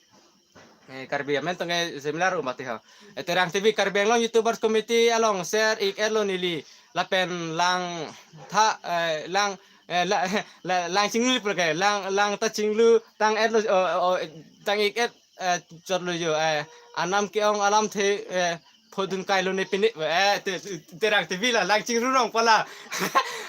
Eh, Karbi amen tong ke similar u mati ho. Eh, Terang T V Karbi Anglong YouTubers Committee along share ik-et lo neli. Lapen langtha, eh, lang, eh, la, la, lang chinglu pula ke, lang, langtha chinglu tang-et lo, oh, oh, tang-ik-et, eh, chot lo jo, eh, anam ke-ong alamthe, eh, phodun kai lo ne pini, eh, te, te, Terang T V la, lang chinglu rong pala.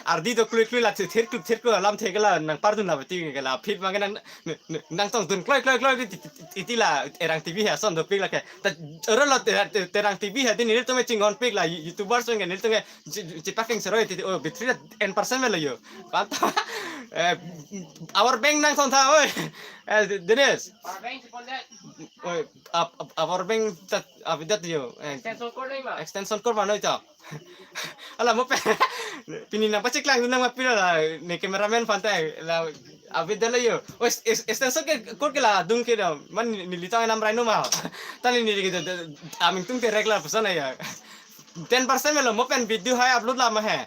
Ardi do klui klui la, thir klui, thir klui alamthe ke la, nangpardun la, beti ke la, phit ma ke nang, nang, nang tong dun kloi, kloi, kloi, iti, iti, iti la, Terang T V ha, son dopik la ke. Ta, oro lo Te-, Te-, Terang T V ha, di nelitum chinghonpik la, YouTubers ke nelitum che-, chepaking seroi, iti, oh, battery la en percent me lo jo. Panta, eh, power bank nangtong tha, oi. Eh, Dennis. Power bank si pondet. Oi, ap-, ap-, power bank ta, abidat jo. Eh, extension cord nai ma? Extension cord ma noi ta. Ala mo pen. Pini nangpacheklang nang ma pilo la, ne cameraman aphan ta la, abidat lo jo. Oh, ex-, ex-, extension ke cord ke la adung ke do. Man neli, neli tong enam raino ma. Ta neli, neli ke do, do, aming tung terek la puson ya. Ten percent me lo mo pen video hai upload la ma he.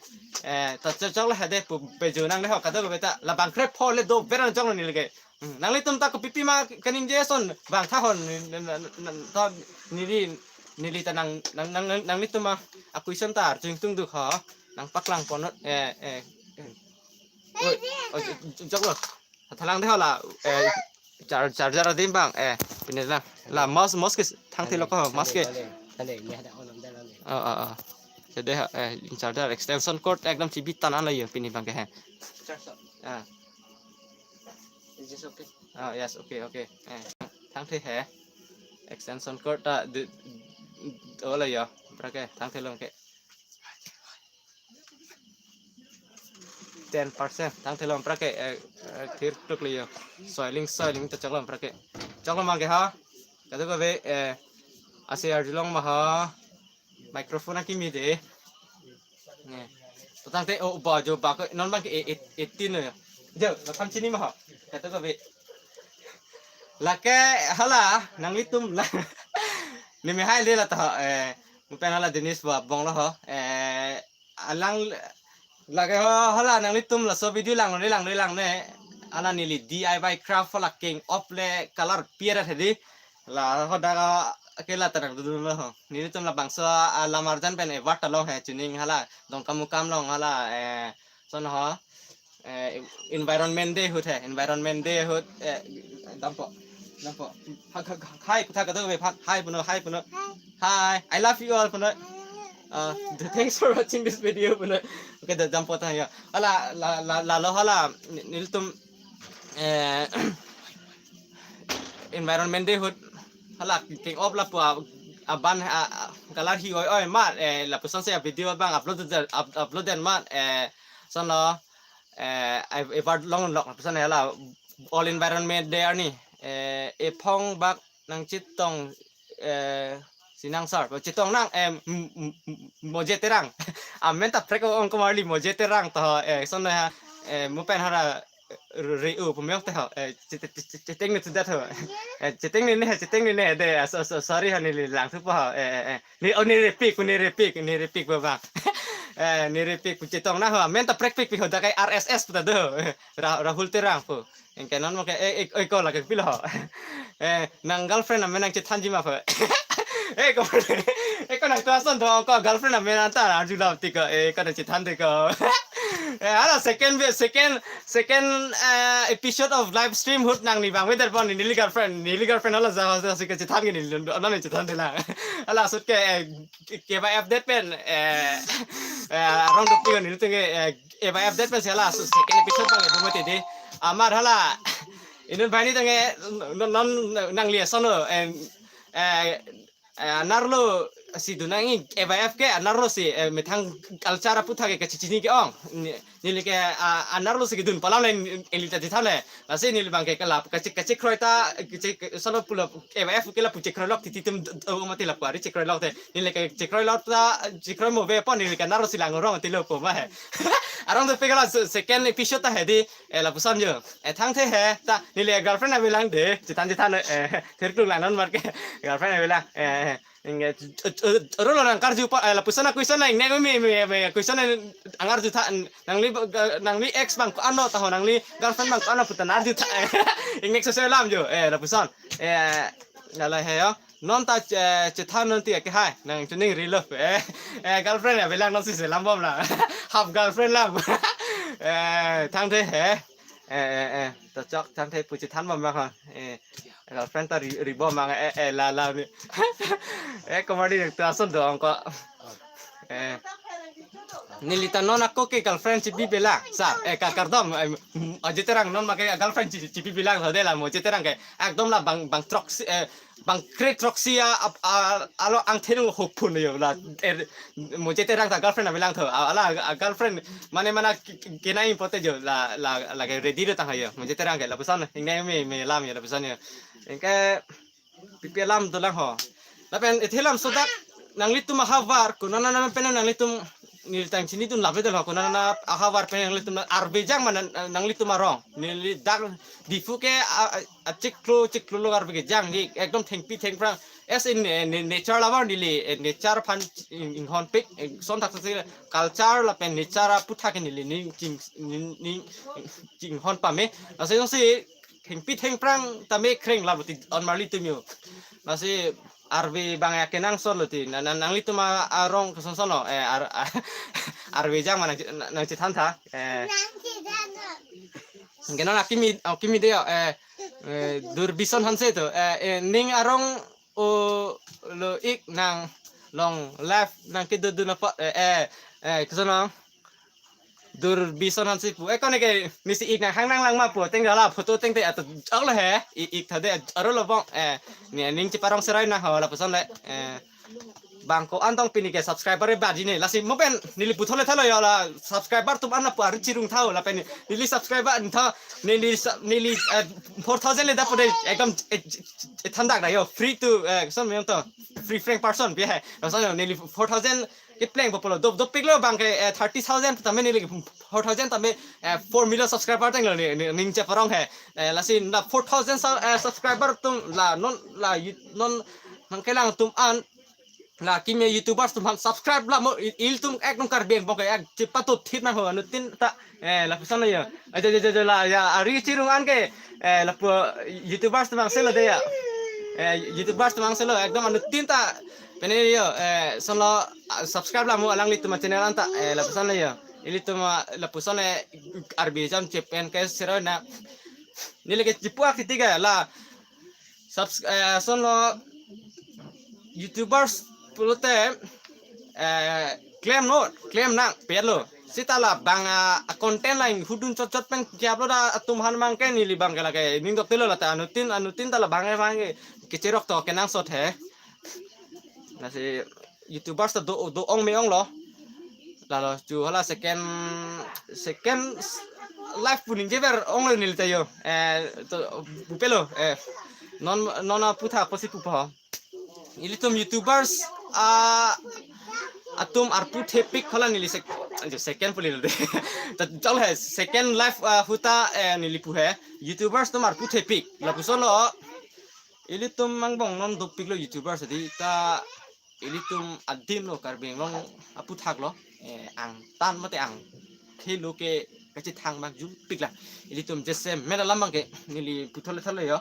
Eh, ta chok chok la hade pu pejo nang le ho kado beta. Labang krep pho le do beran chok neli ke. Hmm, nanglitum ta kopipi ma kaningje ason bang tha hon, n-, n-, n-, n-, ta neli, neli ta nang, nang, nang, nang, nanglitum ma a-question ta arjung tung duk ho. Nangpaklang ponot, eh, eh, eh. Oi, oi, j-, j-, jok lo. Thalang de ho la, eh, char-, charger adim bang, eh, pini la, la mouse, mouse ke thangthelo ko, mouse ke. Thale, thale, thale, thale, ne hada on on dala le. Oh, oh, oh. Jadi ha, eh, charger extension cord ekdom chibi tanan lo jo pini abang ke he. Charger. Ah. Is this okay? Ah, yes, okay, okay. Eh, thangthe he. Extension cord ta de, oh lo jo, bra ke, thangthelo ke. Ten percent, thangthelo bra ke, eh, eh, thir tuk lo jo. Soiling, soiling ta choklo bra ke. Choklo ma ke ha. Kado kave, eh, ase arjulong ma ha. Microphone akimi de. Ne. Totang te, oh, ba jo ba ko, non bang ke e-, e-, eighteen lo jo. Jo, la tham chini ma ha. Kado kave. Lake, hala, nanglitum la. Neme hai le la ta, eh, mo pen hala Dennis ba bong lo ho. Eh, alang, lake ho, hala, nanglitum laso video lang, le lang, le lang ne. Hala neli D I Y craft hala king up le color piara thedi. La ho da ke la ta nangdun lo ho. Nelitum labangso, ah, lam arjan pen eward ta long he chuning hala. Dongkamukam long hala, eh, son ho. Eh, Environment Day ahut he, Environment Day ahut, eh, dampo, dampo. Ha, ha, ha, hi, kutha kado be, ha, hi puno, hi puno. Hi, I love you all puno. Uh, thanks for watching this video puno. Okay, da, dampo ta ya. Hala, la, la, la, lo hala, ni-, nelitum, eh, Environment Day ahut, hala, king up lapu a, aban, a, a, color hi oi, oi, mat, eh, lapuson si a video bang upload, up-, upload den mat, eh, son lo, eh, ai, eward longlok, lapuson hala, All Environment Day arni, eh, ephong bak nangchetong, eh, si nang sar, chetong nang, eh, m-, m-, m-, Moje Terang. Amen ta prek ong komarli Moje Terang to, eh, son lo ha, eh, mo pen hala, re-u pumyok te ho, eh, che-, che-, che-, che-, cheteng ne sudah ho. Eh, cheteng ne ne, cheteng ne ne, de, ah, so, so, sorry ha, neli langthupo ho, eh, eh, eh. Ne, oh, ne repik, ne repik, ne repik ba bang. Eh, ne repik pu chetong na ho, amen ta prekpik pi ho, da kai R S S pu ta do. Ra-, Rahul Terang pu. Anke non mo ke, eh, eh, eh, ko lake pilo ho. Eh, nang girlfriend amen nangchethanji ma pho. Eh, ko, eh, ko nangtuason do, ko girlfriend amen anta arju lam ti ko, eh, ko nangchethan de ko. Eh, hala second vi-, second, second, eh, episode of live stream ahut nangli vangve det pon neli girlfriend, neli girlfriend hala ja, ja, si kachethan ke neli, non nangchethan de la. Hala ahut ke, eh, ke, ke ba update pen, eh, eh, rong dopik nelitum ke, eh, ke ba update pen si hala, so, second episode bang, eh, dum mati de. Amat hala, inut banghini tangte, non, non, nangli ason lo, eh, eh, eh, anerlo, si dun nang-ik, A Y F ke anarlo si, eh, methang culture aputhak ke kachechini ke-ong. Ni, neli ke, ah, anarlo si kedun pu alam le, neli ta chethan le. Lasi neli abang ke kelap, kache, kachekroi ta, kache, solo pulo, A Y F ke lapu chekroilok titi atum, do, do, mati lapu ari chekroilok te. Neli ke chekroilok ta, chekroi mo ve pon neli ke anarlo si lang rong ti lo po ma he. Arong dopik la se, second episode ta he di, eh, lapuson jo. Eh, thangthe he, ta, neli girlfriend avelang de, chethan chethan, eh, thirkluk lang non mar ke, girlfriend avelang, eh, eh, inge, ch-, ch-, ch-, rolo nang karju pa, eh, lapuson a question lang, nek me, me, me, question lang, ang arju tha, nangli, eh, nangli ex abang ko-an lo, taho nangli girlfriend abang ko-an lo pu ta nang arju tha, eh, inge sose lam jo, eh, lapuson, eh, lala he yo, non ta, eh, chethan non ti ke hai, nang chuning rilo, eh, eh, girlfriend avelang non si selam bom la, half girlfriend lam, eh, thangthe he, eh, eh, eh, to chok thangthe pu chethan bom ma kon, eh, girlfriend ta ri, ri bom ma, eh, eh, la, la ni, eh, comedy nang tu ason do ong ko, eh, neli ta non ako ke girlfriend chibi avelang, sa, eh, ka kardom, eh, mm, Ajay Terang non ma ke girlfriend chi, chibi avelang, so de la mo Ajay Terang ke, ekdom la bang, bang throksi, eh, bang kre throksi a, a, a, alo angthenung hopun yo la, er, mo Ajay Terang ta girlfriend avelang tho, a, ala, a, girlfriend, mane mana ke, ke, kenai important jo, la, la, la ke ready do tang yo, mo Ajay Terang ke, lapuson, ingnai me, me lam yo, lapuson yo. Inke, pipi alam dolang ho. Lapen, ithe lam sodak, nanglitum ahavar, konana nana pen nanglitum, neli tang chinidun labe dolo, konana ahavar pen nanglitum, arve jang mana nanglitum arong. Neli dak Diphu ke, a, a, achiklo, chiklo lo arve kejang, neli ekdom thengpi thengphrang. As in, eh, ne-, nature lover neli, eh, nature aphan ing-, inghonpik, eh, son thak si culture lapen nature aputhak neli ning ching, ning, ning chinghon pame. Lasi jongsi thengpi thengphrang tame kreng lapu ti on marli tum yo. Lasi arve abang ya kenangsot lo ti. Na, na, nanglitum a, arong kosonson lo, eh, ar, arve jang mana nang, nang chethan tha. Eh. Nang chethan tha. Kenon akimi, akimi de yo, eh, eh, Durbison Hanse to, eh, eh, ning arong o lo ik nang long live nang kedodun apot, eh, eh, eh, koson lo. Durbison Hanse pu. Eh, kone ke nisi ik nang hang nang lang ma pu. Teng dala photo teng te ato ang lo he. Ik, ik thade aro lo bong. Eh, ni ning cheparong serai na ho lapuson le. Eh, bang ko-an tong pini ke subscriber ba di ne. Lasi mo pen neli puthot le thalo yo la subscriber atum an lapu ari chirung tha-o lapen neli subscriber an tha neli sa-, neli, eh, four thousand le da pu de ekdom, eh, eh, thandak da yo free to, eh, son meyong to free frank person pi he. Lason yo neli four thousand kepleng po pulo. Dop, dopik lo abang ke, eh, thirty thousand tame neli four thousand tame, eh, four million subscriber teng lo ni, ni, ning cheparong he. Eh, lasi na four thousand sa-, eh, subscriber atum la non la you-, non nangkelang atum an la kimi YouTubers atum aphan subscribe la mo il-, ilitum ekdom Karbi angbong ke ek chepatut thit nang ho anuttin ta, eh, lapuson lo yo. Aja, aja, aja, aja la ya ari chirung an ke, eh, lapu YouTubers atum angse lo de ya. Eh, YouTubers atum angse lo ekdom anuttin ta pene yo, eh, son lo, ah, subscribe la mo alanglitum a channel an ta, eh, lapuson lo yo. Ilitum, ah, lapuson, eh, arve jam chepen ke sero na. Neli ke chipu ak titi ke la subs-, eh, son lo YouTubers pulote, eh, claim lo, claim nang pet lo. Seta la bang, ah, content line hudun chot chot pen ki-upload atum aphan mang ke neli abang ke lake ning dok telo la ta anuttin, anuttin ta la bang ke bang ke kecherok to kenangsot he. Lasi YouTubers ta do, do-ong me-ong lo. Lalo chu hala second, second live pu ningje ver ong lo neli ta yo. Eh, to, pupe lo, eh, non, non aputhak apotsi pupo. Ilitum YouTubers, ah, atum arpu thepik phala neli sec-, ajo second pu lelo de. Ta chol he, second live, ah, ahut ta, eh, neli pu he. YouTubers atum arpu thepik. Lapuson lo, ilitum angbong non dopik lo YouTubers di ta ilitum adim lo Karbi Anglong aputhak lo, eh, angtan mate angkhe lo ke kachethang mak jumpik la. Ilitum jese mena lam abang ke neli puthot le thalo yo.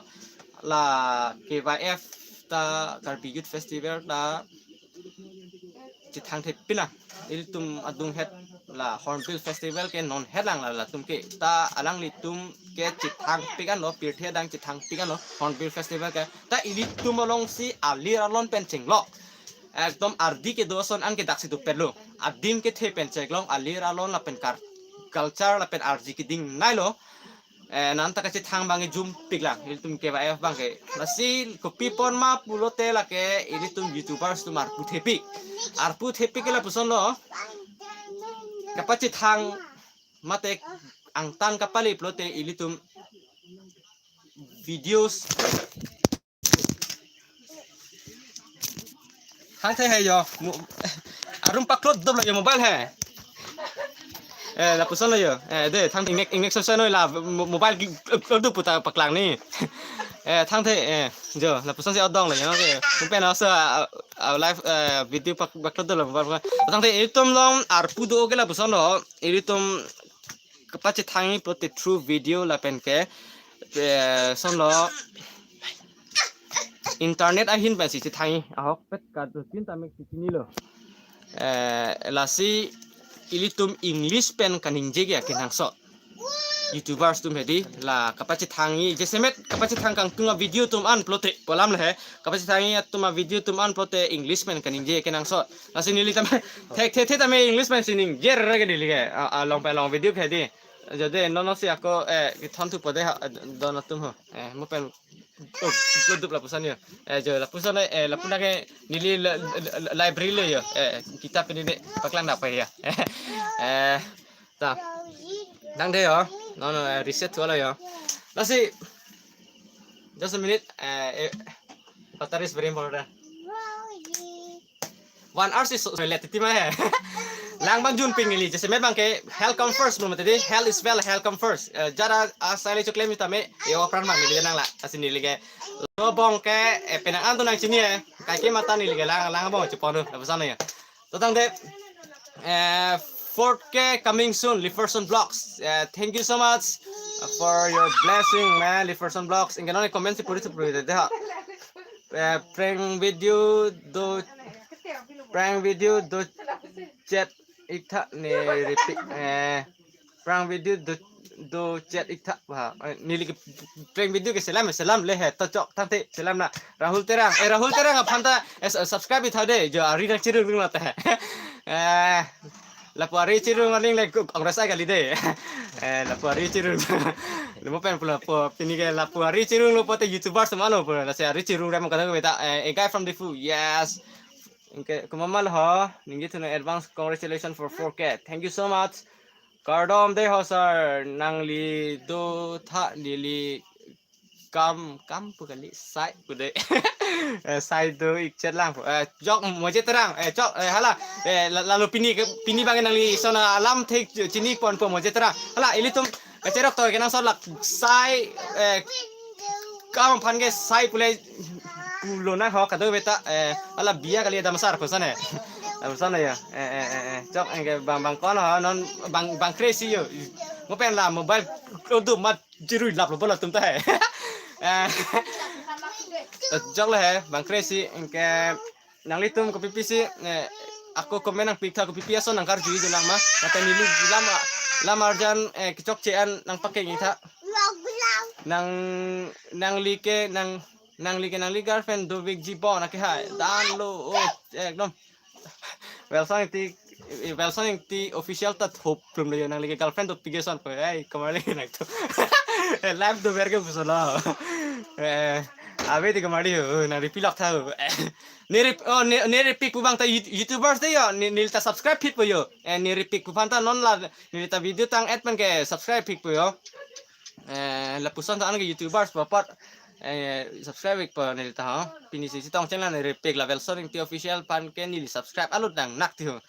La K Y F ta Karbi Youth Festival ta chethang thepik na. Ilitum adung het la Hornbill Festival ke non het lang la, latum ke ta alanglitum ke chethang pik an lo, pirthe adang chethang pik an lo Hornbill Festival ke. Ta ilitum alongsi alir alon pen chenglok. Ekdom ardi kedo ason an ke daksi dopet lo. Adim kethe pen cheklong alir alon lapen kar-, culture lapen arji keding nai lo. eh, nanta kachethang abang ke jumpik lang, ilitum K Y F abang ke. Lasi kopi apot ma pulote lake ilitum YouTubers atum arpu thepik. Arpu thepik ke lapuson lo. Kapachethang mate angtan kapale pulote ilitum videos. Thangthe he yo. Mo-, arum paklot dop lo yo mobile he. Eh, lapuson lo yo. Eh, de, thang ingnek, ingnek sosa noi la mo-, mobile klot dop puta paklang ni. Eh, thangthe, eh, jo, lapuson si odong lo yo. Oke. Mungkin also, uh, uh, live, eh, video pak, paklot dop lo mobile. Thangthe ilitum along arpu do ke lapuson lo. Ilitum kapachethang pulote through video lapen ke, eh, son lo internet ahin pensi chethang ahokpet kadokave tame si chinilo. Eh, lasi ilitum English pen kaningje ke akenangsot. YouTubers atum hedi la kapachethang, jasemet kapachethang kangtung avideo atum an pulote pu alam le he. Kapachethang atum avideo atum an pulote English pen kaningje akenangsot. Lasi neli tame, thek, thek, thek tame English pen si ningje rere ke neli ke. A, along pen along video ke di. Jodi non non si ako, eh, kethon thupo de ha, don atum ho. Eh, mo pen, oh, dup dup lapuson yo. Eh, jo, lapuson, eh, lapu nake neli la, la, la, library lo yo. Eh, kitab ini de paklang dapat ya. Eh, ta. Thangthe yo. No, no, eh, reset tu lo yo. Lasi, just a minute. Eh, eh, water is very important. One hour si so, so let titi ma he. Lang abang jumpik neli, jasemet abang ke health come first, belum tadi health is wealth, health come first. Eh, jara asai le choklem tame, yo pran abang neli nang la, lasi neli ke. Lo abang ke, eh, penang antu nang chini he. Kaike mata neli ke lang, lang abang chepon tu, lapuson ya. To thangthe, eh, four K coming soon, Liferson Vlogs. Eh, thank you so much, uh, for your blessing, man. Liferson Vlogs. Ingke non comment si puri si puri de ha. Eh, prank video do, prank video do chat ik tha ne repeat. Eh, prank video do, do chat ik tha ba. Eh, neli ke prank video ke selam, selam le he to chok thangthe selam na. Rahul Terang. Eh, Rahul Terang aphan ta, eh, subscribe ik tha de, jo ari nang chirung rung la ta he. Eh, lapu ari chirung aning le Congress ai kali de. Eh, lapu ari chirung. Mo pen pulo po, pini ke lapu ari chirung lo pulote YouTubers atum ano pulo. Lasi ari chirung rem kadokave ta, eh, a guy from Diphu. Yes. Ingke komat ma lo ho, ningje thu non advance congratulations for four K. Thank you so much. Kardom de ho sir, nangli do tha neli kam, kam pu kali, sai pu de. Eh, sai do ik chat lang pu. Eh, chok Moje Terang, eh, chok, eh, hala, eh, la-, lalu pini ke, pini abang nangli son alam thek chini ponpo Moje Terang. Hala, ilitum, eh, cherok to kenangsot la sai, eh, kam aphan ke sai pule pulo na ho kadokave ta, eh, hala biya kali damsar kosan he. Damsar ya. Eh, eh, eh, eh. Chok ingke bang, bang kon ho, non bang, bang crazy yo. Mo pen la mobile klot dop ma chirui lap lo bo latum ta he. Eh, chok le he, bang crazy ingke nanglitum kopi pisi, eh, ako comment nangpi ik tha kopi pi ason nangkarju ik lang ma. Mate neli lam, lam arjan, eh, kechokche an nangpakeng ik tha. Nang, nangli ke, nang, nangli ke, nangli girlfriend dovekji bo na ke hai. Dan lo, oh, ekdom. Welson Ingti, eh, Welson Ingti official ta thop plum lo yo, nangli ke girlfriend dopik ke son po. Ai, kamarli nangtum. Eh, live dover ke puson lo. Eh, ave ti kamarli ho, nangli pilok tha ho. Eh, ne rep-, oh, ne, ne repeat pu abang ta You-, YouTubers de yo, ne, neli ta subscribe phit po yo. Eh, ne repeat pu aphan ta non la, neli ta video tang-et pen ke subscribe phit po yo. Eh, lapuson ta an ke YouTubers pu apot, eh, subscribe ik po neli ta ho. Pini si chetong channel ne repeat la Welson Ingti official aphan ke neli subscribe alut nang nak ti ho.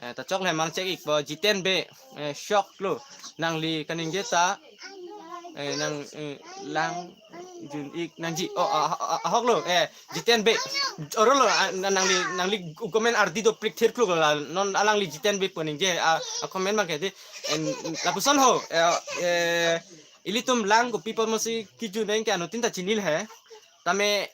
Eh, ta chok le mang chek ik po Jiten Bey, eh, chok lo. Nangli kaningje ta, eh, nang, eh, lang jun ik nangji. Oh, ah, ah, ah, ahok lo. Eh, Jiten Bey. Oro lo, ah, na-, nangli, nangli comment ardi dopik thir kluk la. Non alangli Jiten Bey pu ningje, ah, ah, comment abang ke di. En, lapuson ho, eh, eh, ilitum lang kopi apot mo si kejun nang ke anuttin ta chini le he. Tame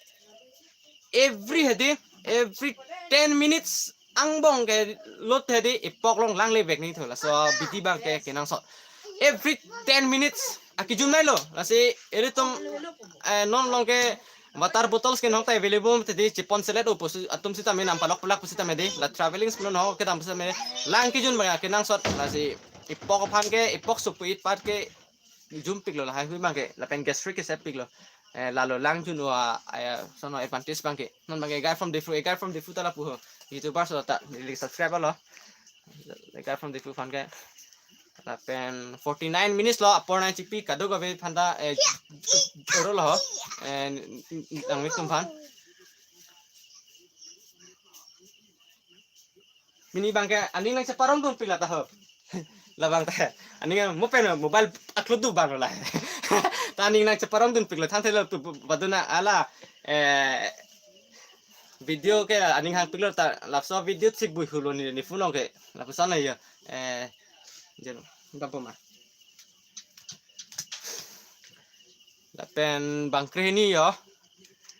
every hedi, every ten minutes angbong ke lot hedi epok along lang le vek nangji thu, laso abidi abang ke kenangsot. Every ten minutes akejun nai lo. Lasi ilitum, eh, non along ke water bottles ke nong ta available te di chepon selet o pusi atum sitame nangpalok palak pusitame di la traveling pulo no kedam pusitame lang kejun abang kenangsot. Lasi epok aphan ke, epok sopo-it apot ke jumpiklo lahai hui abangke, lapen gastric ke sep piklo. Eh, lalo lang jun wa, eh, sono advantage abangke. Non abangke a guy from Diphu, a guy from Diphu ta lapu ho. YouTuber so ta, neli subscribe lo. A guy from Diphu aphan ke. Lapen forty-nine minutes lo, apor nangchipi kadokave aphan ta, eh, choro lo ho. Eh, nanglitum aphan. Pini abangke aning nangcheparong dunpik la ta ho. Labang ta. Aning mo pen mobile aklo du abang lo la. Ta aning nangcheparong dunpik lo, thangthelo pu, pu, paduna ala, eh, video ke aning hangpiklo ta, laso video thik bui hulo ne, ne phone ke. Lapuson ya. Eh, jen, gapo ma. Lapen bangkre hini yo.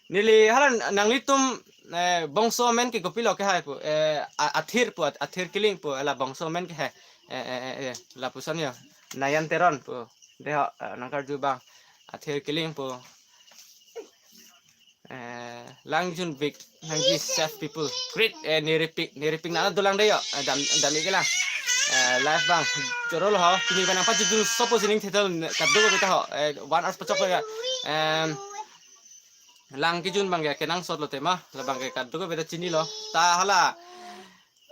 Neli hala nanglitum, eh, bongso amen ke kopilo kehai pu, eh, a-, Athir pu, Athir Killing pu, hala bongso amen kehai. Eh, eh, eh, eh, lapuson yo. Nayan Teron pu. Deho, eh, nangkarju abang. Athir Killing pu. Eh, lang junpik, nangji save people. Great, eh, niripik, niripik nana dolang deyo. Eh, dam, dam ike lang. Eh, live abang. Choro lo ho. Pini abang nangpajujun sopo sining thetel kadokave ta ho. Eh, one hours pachok ya. Em, lang kejun abangke kenangsot lo tema. Labangke kadokave ta chinilo. Ta hala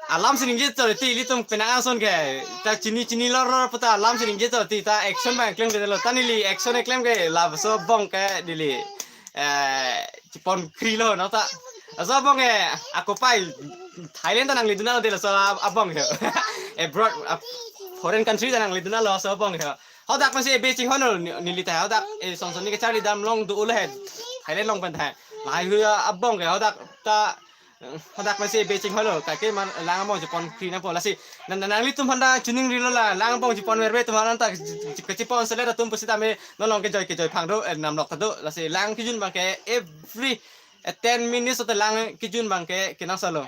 alam si ningje chor ti, ilitum penang ason ke. Ta chini chini lor lor puta alam si ningje chor ti, ta action abang klem ke lo. Ta neli action klem ke laso abong ke neli, eh, chepon kri lo no ta. Laso abong ke ako pai Thailand ta nangledun lo de laso abong ke. Abroad, ah, foreign country ta nangledun lo laso abong ke. Hadak masi ebe chinghon lo ni-, neli ta hadak, eh, son son ni kecharli dam along do ulo he. Thailand along pen ta. Lahai hui abong ke hadak ta, hadak masi ebe chinghon lo, kake man lang abong chepon kri nangpo lasi. Nang, nang, nanglitum aphan ta chiningrilo la, lang abong chepon verve atum aphan ta, kechepon selet atum pusitame, non along kejoi kejoi phang do, eh, namlok ta do, lasi lang kejun abangke every, eh, ten minutes ta lang kejun abangke kenangsot lo.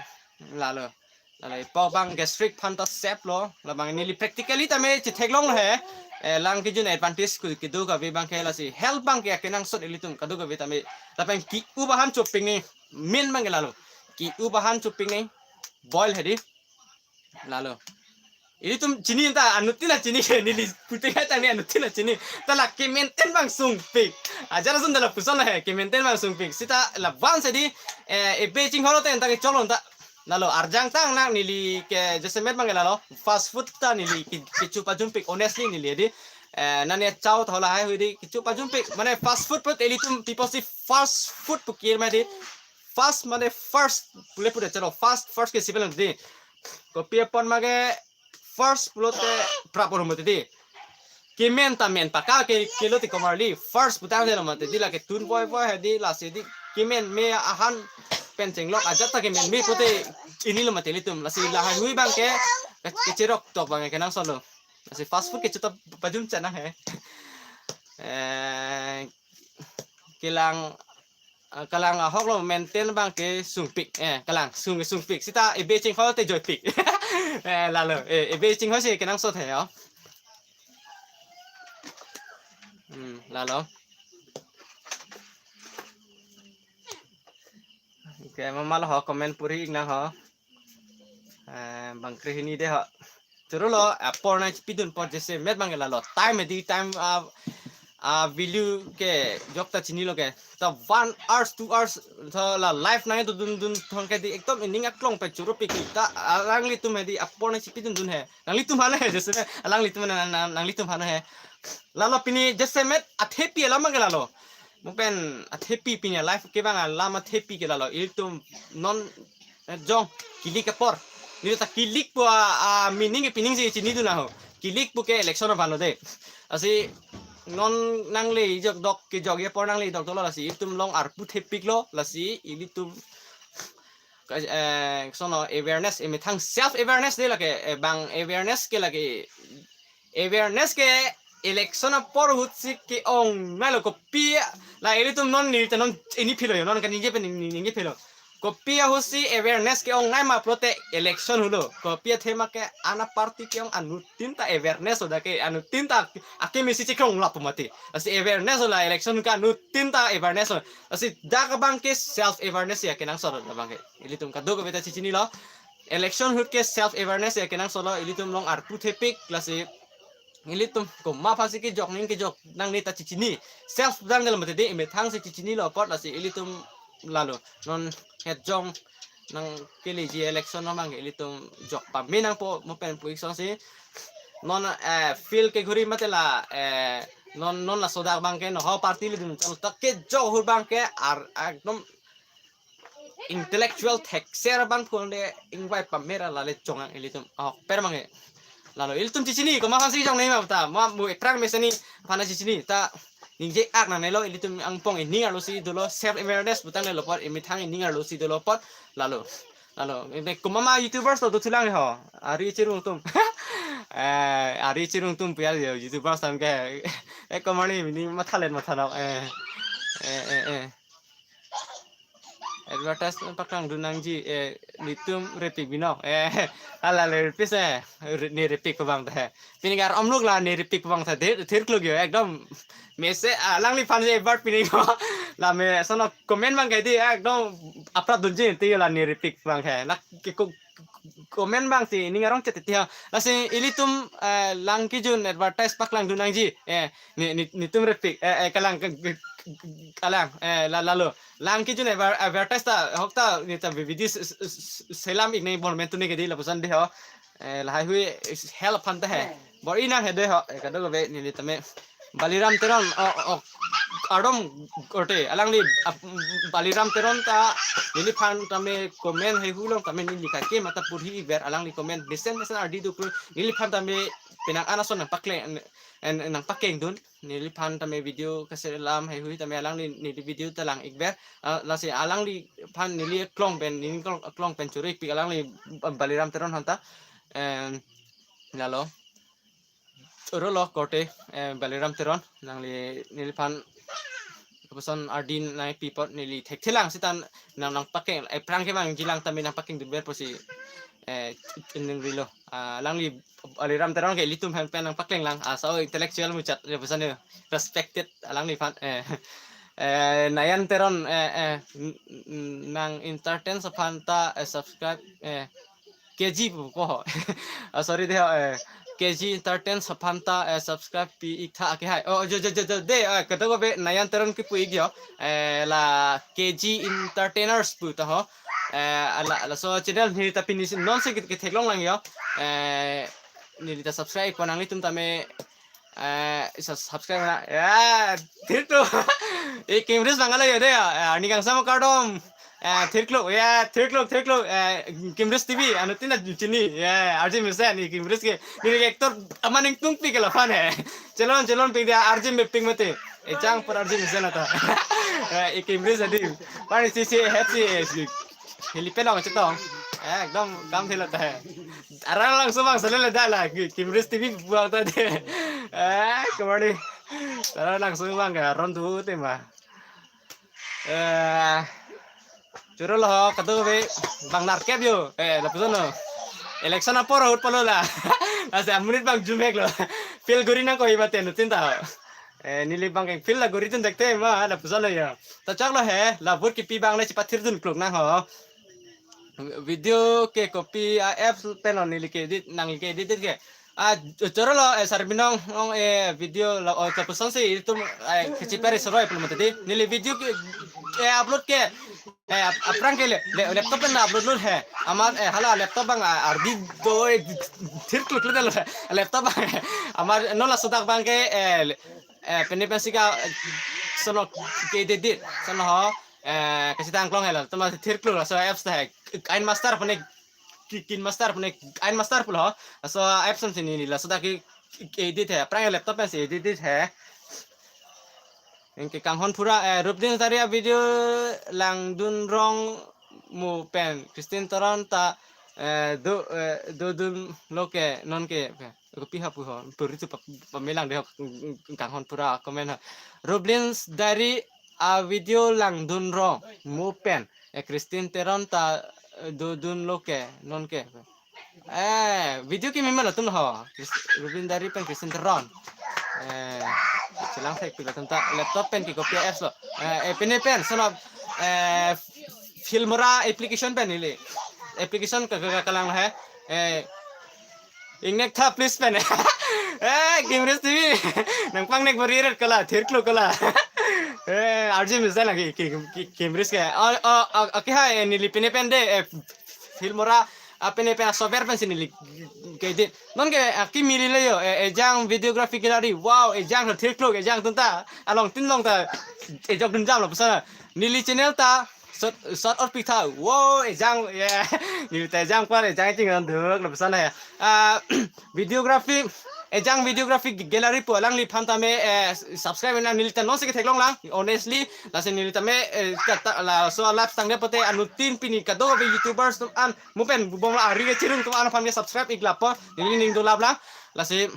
Lalo. Lalo, ipo abang gastric aphan ta save lo, labang neli practically tame chetheklong lo he. Eh, lang kejun advantage ku, kadokave abangke lasi health abangke kenangsot ilitum kadokave tame. Lapen ki-u bahan chopik ni, main abangke lalo. Ki-u bahan chopik ni, boil hedi. Lalo. Ilitum chini ta anuttin ta chini, neli puting hai tame anuttin ta chini. Ta la ke-maintain abang sungpik. Ajat ason ta lapuson he, ke-maintain abang sungpik. Sita la abang sedi, eh, ebe chinghon lo ta anta kecholo ta. Lalo arjang tang nang neli ke jasemet abang lalo. Fast food ta neli ke, kecho pajunpik, honestly neli di. Eh, nani chow ta lahai hui di, kecho pajunpik. Mane fast food put ilitum people si fast food pu kir ma di. Fast mane first pule pule chalo, fast, first ke civil di. Kopi apot ma ke first pulote prapor mati di. Kemen ta men paka ke kelo ti komarli. First putang de lo mati di, lake tun voi voi hedi, lasi di kemen me ahan pen chenglok ajat ta kemen me pute ini lo mati ilitum, lasi lahai hui abangke, ke, kecherok tok abangke kenangsot lo. Lasi fast food kecho ta pajun chana he. Eh, kelang, ah, kelang ahok lo maintain abangke sungpik. Eh, kelang sung, sungpik. Sita ebe chinghon te joipik. Eh, lalo. Eh, ebe chinghon si kenangsot he yo. Hmm, lalo. Oke, mama lo ho comment puri ingnang ho. Eh, bangkre hini de ho. Choro lo, apor nangchipidun apor jasemet abang lalo. Time di time, ah, ah, value ke jok ta chinilo ke. Ta one hours, two hours, ta la live nangdodun dun thong ke di ekdom ining aklong pen choropik ta alanglitum he di apor nangchipidun dun he. Nanglitum aphan he, jasemet alanglitum nang, nang, nanglitum aphan he. Lalo pini jasemet athepi alam abang lalo. Mo pen athepi pini live ke abang alam athepi ke lalo. Ilitum non, eh, jong kilik apor. Neli ta kilik pu a, a meaning ke pining si chinidun aho. Kilik pu ke election aphan lo de. Lasi non nangle ijok dok kejok apor nangle dok dolo lasi itum along arpu thepik lo lasi ilitum ka, eh, sono awareness, emethang self awareness de lake, eh, bang awareness ke lake, awareness ke election apor ahut si ke-ong nai lo kopi la ilitum non neli ta non ini philo yo, non kaningje pen ningje philo. Kopi ahut si awareness ke-ong nai ma pulote election hulo. Kopi athema ke ana party ke-ong anuttin ta awareness lo dak ke anuttin ta akimi si chikrong lapu mati. Lasi awareness lo la election ke anuttin ta awareness lo. Lasi dak abangke self awareness ya kenangsot lo abangke. Ilitum kadokave ta chichinilo. Election ahut ke self awareness ya kenangsot lo, ilitum along arpu thepik lasi ilitum komat aphansi kejok, ning kejok nangne ta chechini. Self dang dalam tadi, imethang si chechinilo apot lasi ilitum lalo. Non het jong nangkeleji election abang ke ilitum jok pame nangpo, mo pen pu ik asonsi. Non, eh, field ke ghuri mate la, eh, non, non laso dak abang ke no ho party le dun chal ta kejok ahut abang ke ar, ekdom intellectual thekser abang phone de ingvai pame ra lale chongang ilitum. Oh, per abang ke. Lalo ilitum chechini, komat aphansi jong nangma ta, ma mu eprang mesen aphan chechini ta ningje ak nangnelo, ilitum angbong ining arlosi dolo, self awareness pu tanglo apot, imethang ining arlosi dolo apot, lalo. Lalo, ini komat ma YouTubers lo dothulang ho. Ari Chirung atum. Eh, Ari Chirung atum pu ya YouTubers atum ke. Eh, komat ni, ni matha let matha nok. Eh, eh, eh, eh. Advertise paklang dun nangji, eh, nelitum repik binong. Eh, hala le repis eh. Re-, ne repik ko abang teh. Pini gar omluk la ne repik abang teh. Thir, thir kluk yo, ekdom. Mese, ah, alangliphan je bar pini ko. La me sono comment abang ke di, ekdom aprat dunji ti la ne repik abang ke. Nak ke ko comment abang si, ning arong chet ti ha. Lasi ilitum, eh, lang kejun advertise paklang dun nangji. Eh, ni, ni, nelitum repik. Eh, eh, kalang, ke, ke, kalang, eh, la, lalo. Lang kejun adver-, advertise ta, hok ta, ni ta video s-, s-, s-, selam ik ne bon mentu ne ke di lapuson de ho. Eh, lahai hui help aphan ta he. Bor-i nang he de ho. Eh, kadokave neli tame. Baliram Teron, oh, oh, ardom korte, alangli, ap-, Baliram Teron ta, neliphan tame comment haihui along tame neli kake mata purhi ikver, alangli comment mesen mesen ardi do pur, neliphan tame penang an ason nangpakleng, en, nangpakeng dun, neliphan tame video kaselam haihui tame alangli, neli video ta lang ikver, ah, lasi alangliphan neli klong pen, neli klong, klong pen choro ikpik alangli Baliram Teron aphanta, em, lalo. Choro lo korte, eh, Baliram Teron, nangli neliphan lapuson ardi nangpi apot neli thekthelang seta nang nangpakeng, eh, eprang ke abang jilang tame nangpakeng dunver pusi, eh, ning rilo. Ah, alangli Baliram Teron ke ilitum aphan pen nangpakleng lang, ah, so intellectual muchot, lapuson yo, respected alangliphan, eh, eh, Nayan Teron, eh, eh, n-, n-, nang entertain aphanta, eh, subscribe, eh, K G pu ko ho. Ah, sorry de ho, eh, K G Entertain aphanta, eh, subscribe pi ik tha ke hai. Oh, jo, jo, jo, jo, de, eh, kadokave Nayan Teron kipu ik yo. Eh, la K G Entertainers pu ta ho. Eh, ala, laso channel neli ta pini si non si ke, ketheklong lang yo. Eh, neli ta subscribe ko nanglitum tame, eh, isa subscribe na. Ya, thir kluk. Eh, Kimris bang ala yo de ya. Eh, arni kangsam kardom. Eh, thir kluk, ya, thir kluk, thir kluk. Eh, Kimris T V, anuttin ta chini. Ya, arje mesen, eh, Kimris ke. Neli ke actor aman ingtungpik ke lapuson he. Chelon, chelon pik dia arje mepik mate. Eh, chang por arje mesen ata. Eh, eh, Kimris adi. Pani si si het si, eh, si. Helipad along chetong. Eh, ekdom kam thela ta he. Arang langsung abang salen le dala, Ki-, Kimris T V buang ta de. Eh, kemari. Arang langsung abang ke, ron tu tema. Eh, choro lo ho, kadokave, bang narkep yo. Eh, lapuson lo. Election apor ahut palo la. Asa amonit abang jumhek lo. Field ghuri nangkok iba ten, tin ta ho. Eh, neli abang ke field la ghuri dun dekte ma, lapuson lo ya. Ta chak lo he, la vote kipi abang le chepathir dun kluk nang ho. Video ke kopi a apps pen lo neli ke edit, nangli ke edit ke. Ah, choro lo, eh, sarbinong, ong, eh, video lo, oh, lapuson si itum, eh, kachiperi soroi pulum tadi. Neli video ke, eh, upload ke, eh, ap-, aphrang ke le, le, laptop pen upload lo he. Amar, eh, hala laptop abang, ah, ardi do, eh, thir kluk le lo he. Laptop abang, amar non laso dak abang ke, eh, le, eh, pene pensi ka, eh, sono ke edit edit, sono ho, eh, kachitang klong he lo, tama thir kluk laso apps ta he. KineMaster pune, Ki-, KineMaster pune, KineMaster pulo. Laso apps si neli laso dak ke, ke edit he. Aphrang laptop pensi edit edit he. Anke Kanghon Phura, eh, Rupdin Tari avideo langdun rong mo pen. Christine Teron ta, eh, do, eh, dodun lo ke, non ke, ke. Kopi hapu ho, puri tu pa-, pamelang de ho, Kanghon Phura comment ho. Rupdin Tari avideo langdun rong mo pen. Eh, Christine Teron ta, eh, dodun lo ke, non ke. Eh, video kimi ma latum ho. Chris-, Rupdin Tari pen Christine Teron. Eh, chelang thekpik latum ta laptop pen ke kopi apps lo. Eh, eh, pene pen, sono, eh, Filmora application pen neli. Application ke, ke, ke kalang he. Eh, Ingnek tha please pen. Eh, Kimris T V. Nangpangnek bor-i ret kala, thirklok kala. Eh, arji misal lagi, Ki-, Ki-, Kimris ke. Oh, oh, oh, okay, hai, eh, neli pine pen de, eh, Filmora, ah, pine pen, ah, software pen si neli ke di. Non ke, ah, kimi lilo yo, eh, ejang videography gallery. Wow, ejang thirklok, ejang tunta. Along tin long ta, ejok dunjam lo, pesan. Neli channel ta, sot, sot or pitha. Wow, ejang, yeah. Neli ta ejang par, ejang ching duk, lo pesan ya. Ah, videography, ejang videography gallery pu alangliphan tame, eh, subscribe na neli ta non si ketheklong lang, honestly, lasi neli tame, eh, kata, laso alap tangde pote anuttin pini kadokave YouTubers atum an, mo pen bubong la ari kechirung atum an aphan ke subscribe ik lapo, neli ning dolap lang, lasi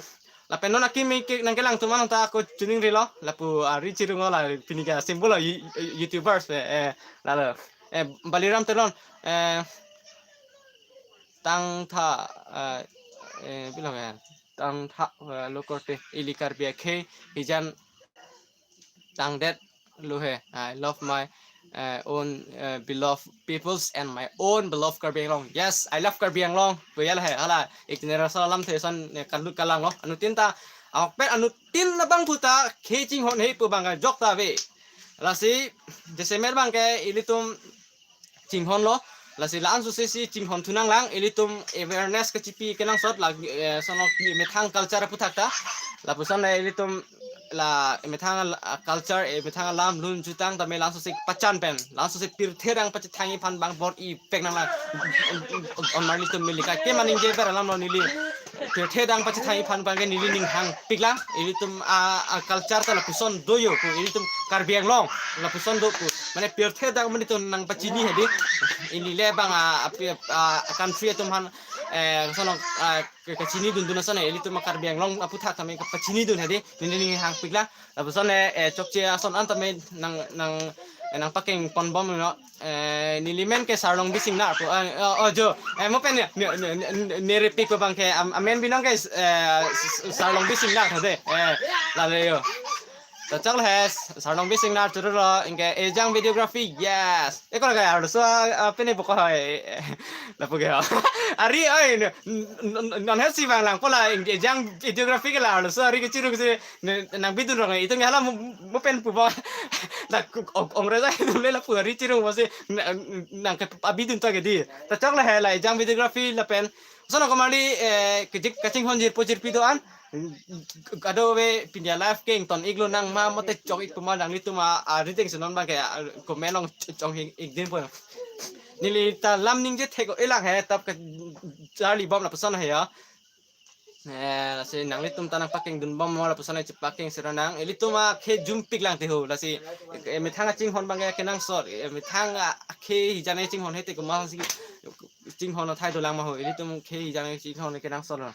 lapen non akimi ke nangkelang atum an ta ako chuning rilo, lapu ari chirung la pini ke symbol lo, you-, YouTubers, eh, eh, lalo, eh, Baliram Teron, eh, tangtha, eh, eh, bilang ya, tangtha, eh, lo korte, ili Karbi akhei hijan tangdet lo he. I love my, eh, own, eh, beloved peoples and my own beloved Karbi Anglong. Yes, I love Karbi Anglong. Pu ya la he, hala, ik generation alam the son, eh, kalut kalang lo. Anuttin ta, awak pen anuttin abang puta, khei chinghon he pu bang jok ta ave. Lasi, December bang ke ilitum chinghon lo. Lasi la-an sose si chinghon thu nanglang, ilitum awareness kachipi kenangsot la, eh, sono methang culture aputhak ta. Lapuson le ilitum la methang al-, ah, culture, eh, methang alam lun jutang tame la-an sose pachan pen, la-an sose pirthe dang pachethang iphan bang bor-i pek nanglang. On marli tum mili ka ke maning je ber alam lo neli. Pirthe dang pachethang iphan bang ke neli ning hangpik lang. Ilitum a, a culture ta lapuson do yo pu. Ilitum Karbi Anglong lapuson do pu. Mane pirthe dang mane tum nangpachini hedi. Ili le bang a, a, a, a country atum aphan, eh, sono, ah, ke, kachini dun dun ason, eh, ilitum Karbi Anglong aputhak tame kapachini dun hedi. Neli ning hangpik lang. Lapuson, eh, eh, chokche ason an tame nang, nang, eh, nangpakeng ponbom no. Eh, neli men ke Sarlongbi Singnar pu, eh, oh, oh, jo. Eh, mo pen ne, ne, ne, ne, ne repik pu bang ke, am-, amen binong ke, eh, S-, S-, Sarlongbi Singnar thade. Eh, lale yo. Tachok le he, Sarlongbi Singnar churu lo, ingke ejang videography, yes. Eko lagay arloso, ah, pene poko hai. Lapu ke ho. Ari, oi, n-, n-, n-, non het si bang lang pola, ingke ejang videography ke la arloso, ari kechirung si, ne, nang bidun rong, itum hala mo, mo pen pu bang. Dak ong, ong reza itum le lapu ari chirung mo si, na, nang ke abidun ta ke di. Tachok le he la ejang videography lapen. Sono komarli, eh, kejik kachinghon jirpo jirpi do-an. Kadokave pini a-live ke ington iklo nang ma, mate chok ik pu ma nanglitum a, a, reading se non bang ke, a, comment along ch-, chong ik, ik din po. Neli ta lam ningje thek-o-e lang he, tap ke charli bom lapuson he ya. Eh, lasi nanglitum ta nangpakeng dun bom mo lapuson he chepakeng sira nang. Ilitum akhei jumpik lang te ho. Lasi, eh, methang achinghon bang ke kenangsot. Eh, methang akhei hijan chinghon he te komat si chinghon athai dolang ma ho. Ilitum khei hijan chinghon kenangsot lo.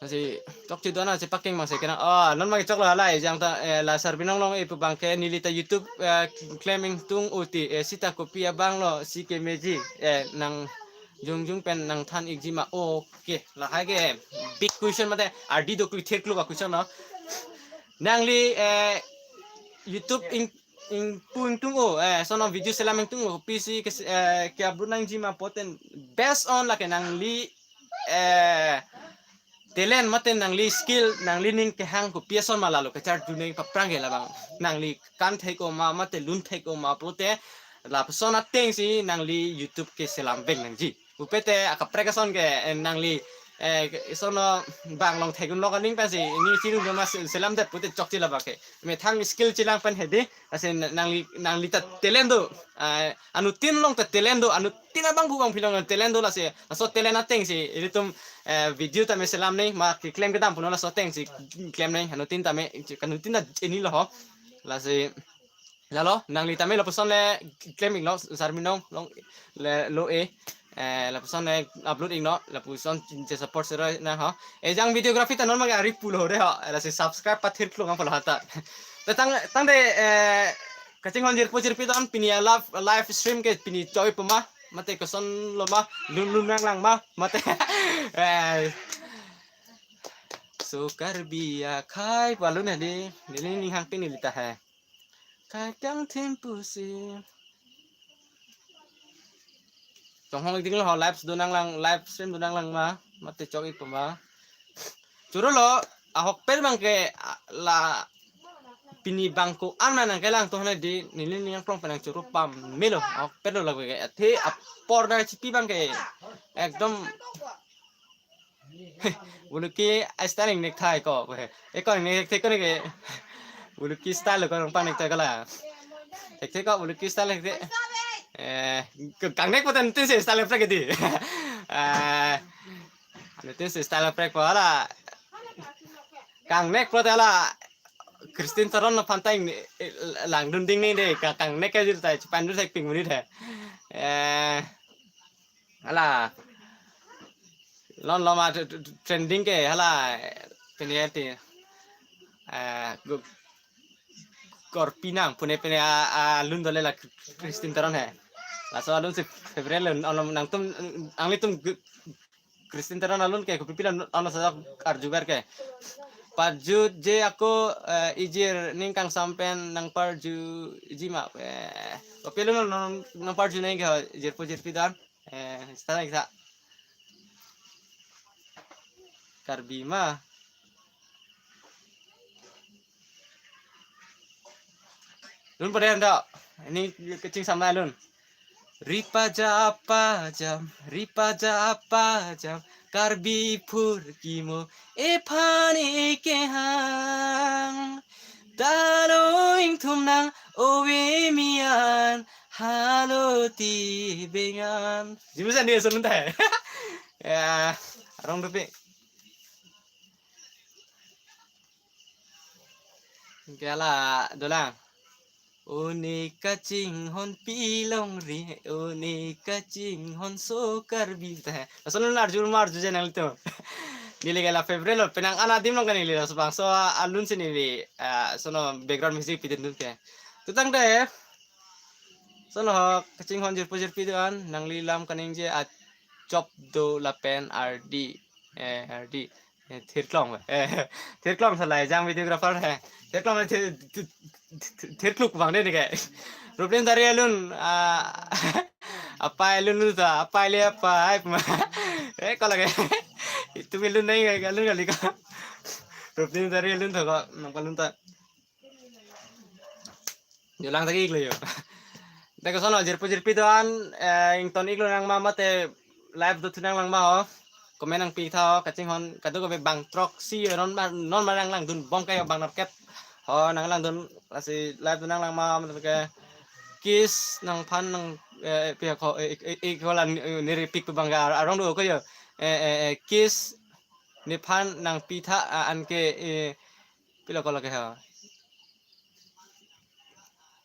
Lasi chokche do-an si pakeng mang se kenang. Oh, non mang choklo hala ejang ta, eh, la Sarbinong Longpi pu bang ke neli ta YouTube, eh, klem ingtung uti, eh, sita kopi abang lo si kemeji, eh, nang jongjong pen nangthan ikji ma. Okay, lahai ke big question mate ardi do kri thek lo ba question no. Nangli, eh, YouTube ing, ingpu ingtung o, eh, sono video selam ingtung o, pisi ke, eh, ke-upload nangji ma poten based on lake nangli, eh, talent mate nangli skill, nangli ning kehang kopi ason ma lalo kecharju nang paprang ke labang. Nangli kan thek-o ma, mate lun thek-o ma pulote lapuson ateng si nangli YouTube ke selam vek nangji. Pupe te akaprek ason ke, eh, nangli, eh, ke, sono bang long thek-un lo kaning pensi, ini chirung ma se-, selam det pute chokche labang ke. Methang skill chelang pen hedi, lasi nangli, nangli ta talent do. Ah, anuttin along ta talent do, anuttin abang pu bang phi along talent do lasi. Laso talent ateng si, ilitum, eh, video tame selam nang, ma keklem kedam puno laso ateng si klem nang, anuttin tame, anuttin ta ini lo ho. Lasi, lalo, nangli tame lapuson le klem iklo, Sarbinong Long le lo e, eh, lapuson le upload iklo, lapuson che support sera nang ho. Ejang videography ta non mang ari pulo de ho, lasi subscribe pathir klong ang pala hata. Te tang, tangte, eh, kachinghon jirpo jirpi do-an pini a-live, live stream ke pini choi pu ma, mate koson lo ma, lun lun nanglang ma, mate, eh, so Karbi akhei pu alun hedi, neli ning hangpik neli ta he. Kakang thim pusi. Chonghong ik ding lo ho, live do nanglang, live stream do nanglang ma. mate chok-ik pama. Choro lo, ahokpet abang ke, a, la pini bang ko-an ma nangkelang to hana di, neli ning arong pen nangchoro pamelo, ahokpet lo lake, athe apor nangchipi abang ke, ekdom, buluki a-style ingnek thai ko, eko ingnek thai ko ne ke, buluki style ko nangpangnek thai ko la, thek thek ko buluki style thek thek, eh, ke kangnek poten tin se style prek di, eh, Anu tin si style prek po hala. Kangnek po te hala. Christine Teron aphan ta ing, eh, langdun ding ne de, ka kangnek ke jir ta, chepandur thek ping monit he. Eh, hala. Lon loma t-, t-, trending ke hala. Pini ati. Eh, gu-, Korpi nang, pune pine a, alun dole la Christine Teron he. Laso alun si favorite lun, ono nangtum, nanglitum gu-, Christine Teron alun ke kopi pila ono sajak arjuver ke. Parjuje ako, eh, ijir ning kangsam pen nangparjuji ma, eh. Kopi alun nang, nangparju nang ke ho, jirpo jirpi dan. Eh, seta kita. Karbi ma. Lun pada anda. Ini kachingsamnai lun. Ripaja apajam, ripaja apajam, Karbi phurkimo, ephan ekehang. Talo ingthum nang ove mian, halo ti bengan. Jimusan dia sebentar. Ya, arong dopik. Kala dolang. Une kachinghon pilongri, une kachinghon so Karbi. Tah. Lason arju marju je nanglitum. Neli ke la favorite lo, penang ana adim long kan neli laso bangso alun si neli, ah, sono background music pidun dun ke. Tutang deh. Sono ho kachinghon jirpo jirpi do-an, nangli lam kaningje achop do lapen ardi. Eh, ardi. Eh, thirklong, eh, thirklong salai jang videographer he. Thirklong thir, thir, thir, thirkluk bang de ne ke. Problem dari alun, ah, apai alun ta, apai le apai. Eh, kalau ke. Itu alun nai alun kali ka. Problem dari alun ta ko, nang alun ta. Jolang tagi iklo yo. Teko sono jirpo jirpi do-an, eh, ington iklo nang ma mate live do thu nang lang ma ho. Comment nangpi tha ho, kachinghon kadokave bang throksi yo non ma, non ma nang langdun bom kayo bang napket. Ho nang langdun lasi live do nang lang ma mate ke Kiss nangphan nang, eh, pihak ho, eh, eh, eh, ko la, eh, niripik pu bang ga arong do ko yo. Eh, eh, eh, Kiss nephan nangpi tha, ah, anke, eh, pilo ko lake ho.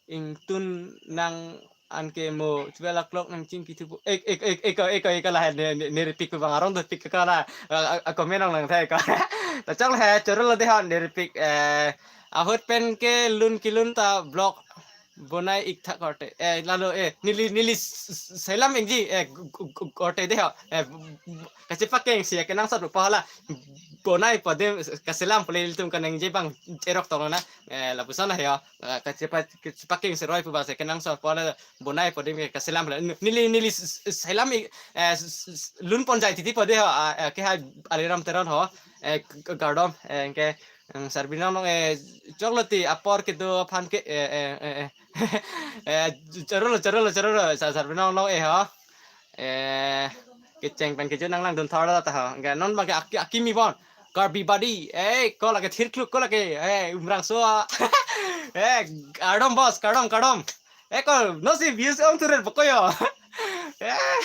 Ingtun nang anke mo, twelve o'clock nang chingki thupo. Ek, ek, ek, ek, ek, ek, ek, la hai, ne, ne, niripik bang arong dopik ka la, a, a, a, comment nang nang thai ka. Ta chok la hai, choro lo de ho, niripik, eh, ahut pen ke lun kilun ta vlog bonai ik tha korte. Eh, lalo, eh, neli, neli s-, s-, selam ingji, eh, gu-, gu-, gu-, korte de ho. Eh, b-, b-, kachepakeng si kenangsot pa hala. Bonai po de kaselam pule ilitum kaningje bang erok tong na. Eh, lapuson he ho. Eh, kachepa-, kachepakeng si roi pu bang si kenangsot pa hala bonai po de kaselam pule. Neli, neli s-, s-, selam ik, eh, s-, s-, lun pon jai titi po de ho. Ah, eh, ke hai Aliram Teron ho. Eh, k-, k-, kardom, eh, ke, mm, Sarbinong Long, eh, choklo ti apor kedo aphan ke, eh, eh, eh, eh. Eh, choro lo, choro lo, choro lo, Sa-, Sarbinong Long, eh, ho. Eh, kecheng pen kecho nang langdun thor ta ho. Enke non bang ke aki-, akimi bon. Karbi badi, eh, ko lake thirkluk, ko lake, eh, umrang so. Eh, kardom boss, kardom, kardom. Eh, ko, no si views ong turet boko yo. Eh,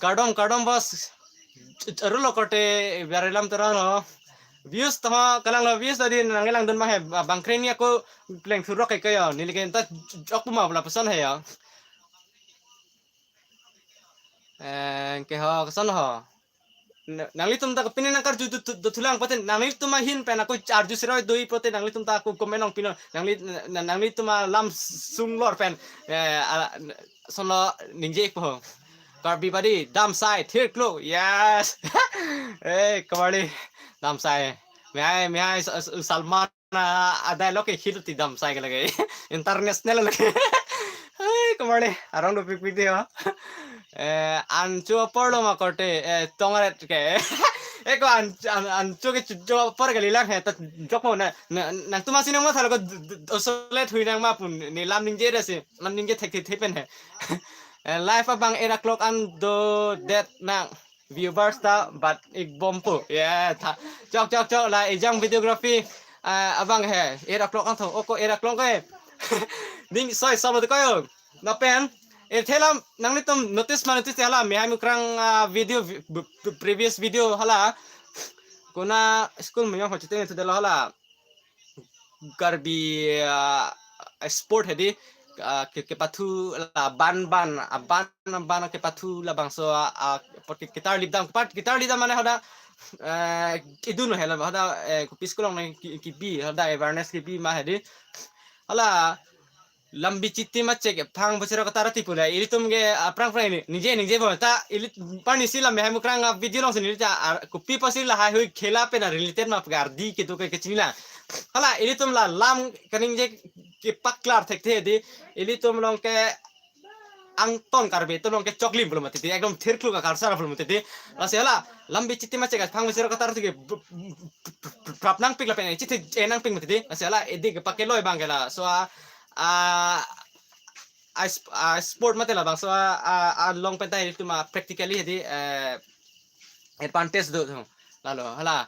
kardom, kardom boss. Ch-, ch-, rulo korte biar lam terang no. Views to ho, kalang lo views tadi nang langdun bang he, bang kren ni ako pleng thurok ke kayo, neli ke ta ch-, ch-, chok puma lapuson he yo. Eh, ke ho, keson ho. Na-, nanglitum ta kapine nang karju tu, tu, tu thulang pote nanglitum ahin pen ako arju siroi doi pote nanglitum ta ako comment nang pinon nangli, na-, nanglitum alam sung lor pen, eh, ala, sono ningje po. Karbi badi, damsai, thirkluk, yes. Eh, kembali, damsai. Mihai, mihai, Sa-, Sa-, Salman a, a dialogue ke hit ti damsai ke lake. International lake. Hai, kembali. Arong dopik video. Eh, ancho apor lo ma korte, eh, tongret ke. Eko an, an, ancho ke chucho apor ke lilang he, ta jok mo na, na, nangtum asi nang ma thalo ko d-, d-, osole thui nang ma pu, ne lam ningje ra si, lam ningje thek thek thek pen he. Eh, live abang eight o'clock an dodet nang viewers ta, but ik bom pu. Yeah, tha. Chok, chok, chok, la Ejang Videography, eh, abang he, eight o'clock an thong, oko eight o'clock ke. Ning soi solo de koyo. Lapen, eh, thelam, nanglitum notice ma notice hala, Mehai Mukrang, ah, video, vi-, b-, b-, previous video hala. Kona school meyong ho chiteng itu delo hala. Karbi, ah, sport hedi, ah, ke, kepathu la ban ban, ah, ban ban kepathu labangso, ah, ah, pot ke-, ketar lipdam, kepat ketar lipdam mane hoda, eh, idun hela hoda, eh, kopi school along ki, kibi, hoda awareness kibi ma hedi. Hala, lambi chiti ma chek phang bosero katara tipu la, ilitum ke aphrang phrang ni, ningje ningje bo ta, ili parni si la Mehai Mukrang, ah, video along si neli ta, ah, kopi apotsi lahai hui khela pen a related ma pgardi kedo ke kechini la. Hala, ilitum la lam kaningje kepaklar thekthe di, ilitum along ke angton Karbi atum along ke choklim pulo mati di, ekdom thirkluk akar sara pulo mati di. Lasi hala, lambi chiti ma chek phang bosero katara tipu ke b-, b-, b-, b-, prap nangpik lapen chiti, eh, nangpik mati di. Lasi hala, edi kepake loi bang ke la. So, ah, ah, ah, sp-, ah, sport mate labangso, ah, ah, along pen ta ilitum, ah, practically hedi, eh, advantage do thong. Lalo, hala.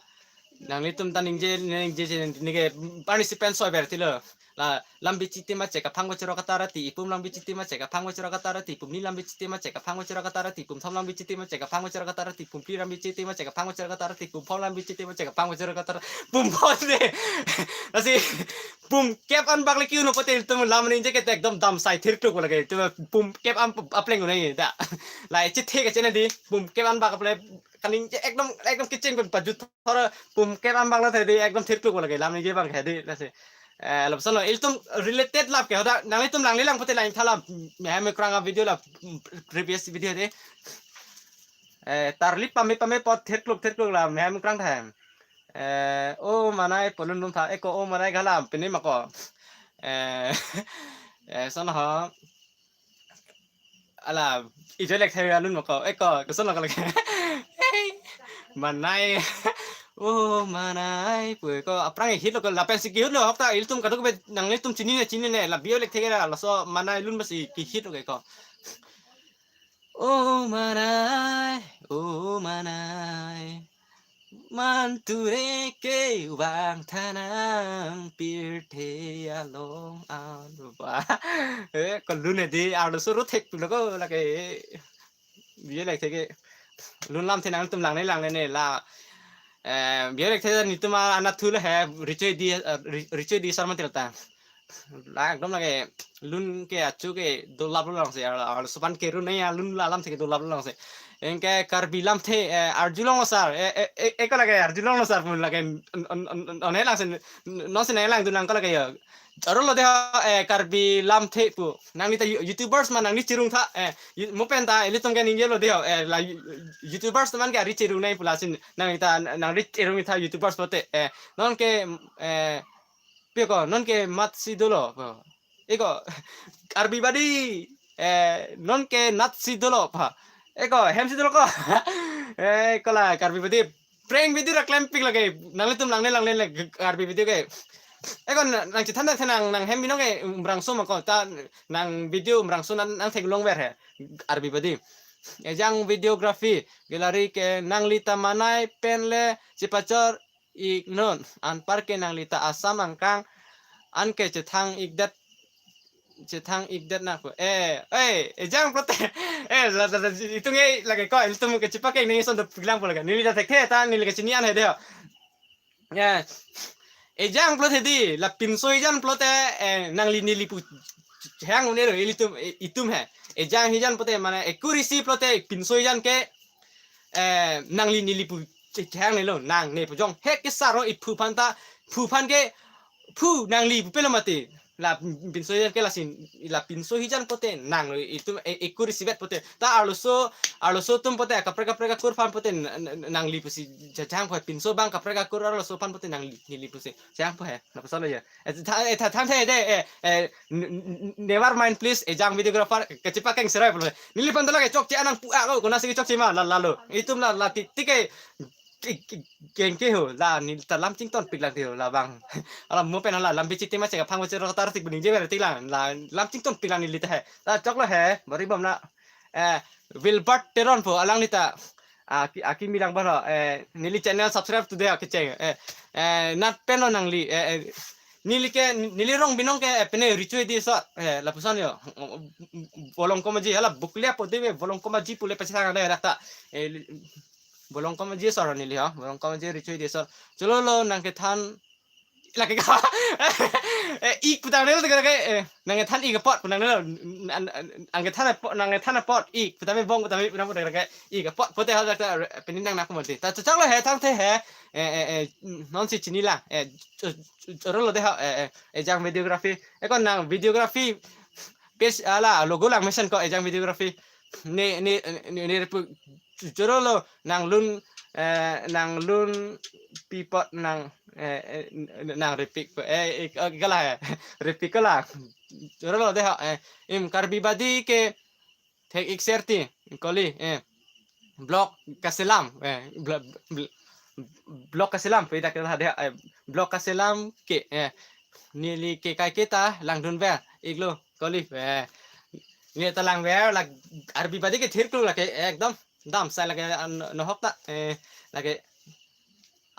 Nanglitum ta ningje, ningje, ningje, ningje participant soi ber tilo. La, lambi chiti ma chek phang bosero katara ti, ipum lambi chiti ma chek phang bosero katara ti, pumni lambi chiti ma chek phang bosero katara ti, pumthom lambi chiti ma chek phang bosero katara ti, pumphli lambi chiti ma chek phang bosero katara ti, pumphong lambi chiti ma chek phang bosero katara, pumphon de. Lasi, pumkep an bak le kiu no pote tum lam ningje ke ekdom dam sai thirkluk lake. Tum pumkep an apleng unai ta. Lai chithe ke chena di, pumkep an bak aple kaningje ekdom, ekdom kecheng pen pajut thor pumkep an bak la the di, ekdom thirkluk lake lam ningje bang he di, lasi. Eh, lapuson lo, ilitum related lap ke hoda, nanglitum langle lang pote lang thalam, Mehai Mukrang a video la, previous video de. Eh, tarlip pame pame pot thirkluk thirkluk la, Mehai Mukrang tha. Eh, o manai polun lum tha, eko o manai galam, pini mako. Eh, eh, son ho. Ala, ijo lek thai alun mako. Eko, koson lo kalek. Manai. O manai, pu eko, aphrang hit lo ko, lapen si kihit lo, hokta, ilitum kaduk be, nanglitum chinine, chinine, la bio lek thai la, laso manai lun basi kihit lo eko. O manai, o manai. Manture ke vang thanang pirthe along an. Ba. Eh, kalun di arlo suru thek tu lo ko lake. Bio lek theke. Lun lam thenang tum langne langne ne la. Eh, bio lek the netum anatthu le he, Richoi Di, eh, Ri-, Richoi Di Sarma tirta. La ekdom lake lun ke achu ke dolap lo langse, ar, arloso aphan ke ru nai alun la lamthe ke dolap lo langse. Anke Karbi lamthe, eh, arjulong lo sir, eh, eh, eh, eko lake arjulong lo sir pun lake on, on, on, on, on he langse, n-, non si nai lang dunang ko lake ya. Aro lo de ho, eh, Karbi lamthe pu. Nangli ta you-, YouTubers ma nangli chirung tha, eh, you-, mo pen ta, ilitum ke ningje lo de ho, eh, la you-, YouTubers teman ke ari chirung nai pu lasin, nangli ta, nangli chirung tha YouTubers pote, eh, non ke, eh, Piko, non ke mat si dolo, po. Eko, Karbi badi, eh, non ke nat si dolo, pa. Eko, hem si dolo ko. Eh, kola, Karbi badi. Prank video ra klempik lake. Nanglitum langle langle le Karbi video ke. Eko, na-, nang chethan dak nang, nang hem binong ke, um, rangso ma ko. Ta, nang video um rangso nang, nang theklong ver he. Karbi badi. Ejang videography, gallery ke nangli ta manai pen le chepachor ik non, anparke nangli ta Assam angkang, anke chethang ikdet, chethang ikdet nangpo. Eh, eh, Ejang pulote. Eh, la, la, la, itum ke lake ko, ilitum ke chepakeng nangji ason dopik lang po lake. Neli ta thekthe ta, neli ke chini an he de ho. Eh, Ejang pulote di, la pinso Ejang pulote, eh, nangli neli pu hang une lo, ilitum, eh, itum he. Ejang Ejang pulote, mane, ekurisi pulote, pinso Ejang ke, eh, nangli neli pu che-, chehang ne lo, nang ne pu jong. He ke saro iphu aphan ta, phu aphan ke, phu nangli pu pelo mati. La pinso hijan ke lasin, la pinso hijan pote nang itum e-, ekur isivet pote. Ta arloso, arloso atum pote kaprek kaprek akur aphan pote n-, n-, nangli pusi jajang po, pinso abang kaprek akur arloso aphan pote nangli, neli pusi jajang po he. Lapuson lo ya. Eh, tha-, eh, tha-, than the de, eh, eh, n-, n-, n-, never mind please, Ejang videographer, kachepakeng serai pulo. Neliphan dola ke chokche anang pu ako, konatsi chokche ma, la, lalo. Itum la, la ti, ti ke, ti, ti, keng ke ho, la, neli ta lam chington pik lang ti ho, labang. Ala mo pen la, lam bichi tima cheka phang bichi ro tar tik buning je ber tik lang, la, lam chington pik lang neli ta he. La, choklo he, bari bom na. Eh, Wilbert Teron po, alangli ta. Aki, aki milang baro, eh, neli channel subscribe today aki cheng, eh, eh, nat pen lo nangli, eh, eh, neli ke, neli rong binong ke, eh, pine Richoi Diasor, eh, lapuson yo, Volongkom Aji, hala buklia po de, Volongkom Aji pule pasi sang ada dak ta, eh, li-, Volongkom Aji asor neli ha, Volongkom Aji Richoi Diasor, cholo lo nang kethan, lake ka, eh, ik putang nel te ke, eh, nang kethan ik apot putang nel, an, an, nang kethan apot, nang kethan apot ik putang me bong putang me putang putang ke ik apot pote hal dak ta, eh, pini nang nak mo de. Ta choklo he thang the he, eh, eh, eh, non si chini lang, eh, cho-, cho-, choro lo de ha, eh, eh, Ejang videography. Eh, ko nang videography page ala logo lang mesen ko Ejang videography. Ne, ne, ne, ne repu choro lo nanglun, eh, nanglun pi apot nang, eh, eh, n-, n-, nang repik po, eh, ik-, eh, kala he, repik kala. Choro lo de ha, eh, im Karbi badi ke thek ik serti, koli, eh, blog kaselam, eh, blo-, bl-, blog kaselam, pi dak kala de ha, eh, blog kaselam ke, eh, neli ke kai ke ta langdun ver, iklo, koli, eh, neli ta lang ver, la Karbi badi ke thirkluk lake, ekdom, dam sai lake, an-, nohok ta, eh, lake,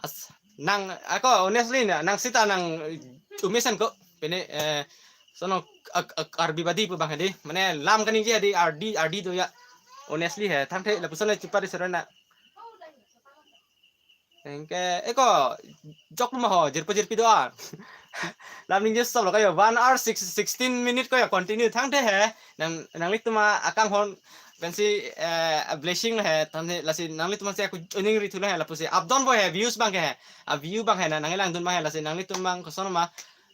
as, nang, ako, honestly, na, nang sita nang, eh, umesen ko, pene, eh, sono, ak, ak, Karbi badi pu bang hadi, mane lam kaningje hadi, ardi, ardi do ya, honestly he, thang the, lapuson le chupari serena. Thank you. Eh, ko, jok ma ho, jirpo jirpi do an. Lam ningje solo kayo, one hour six, sixteen minute kayo, continue thang the he. Nang, nanglitum akanghon, pensi, eh, a blessing he, thang the, lasi nanglitum si aku joining ri thu he, lapusi. Abdon boy he, views bang ke he. A view bang he na, nanglang dun bang he, lasi nanglitum bang koson ma,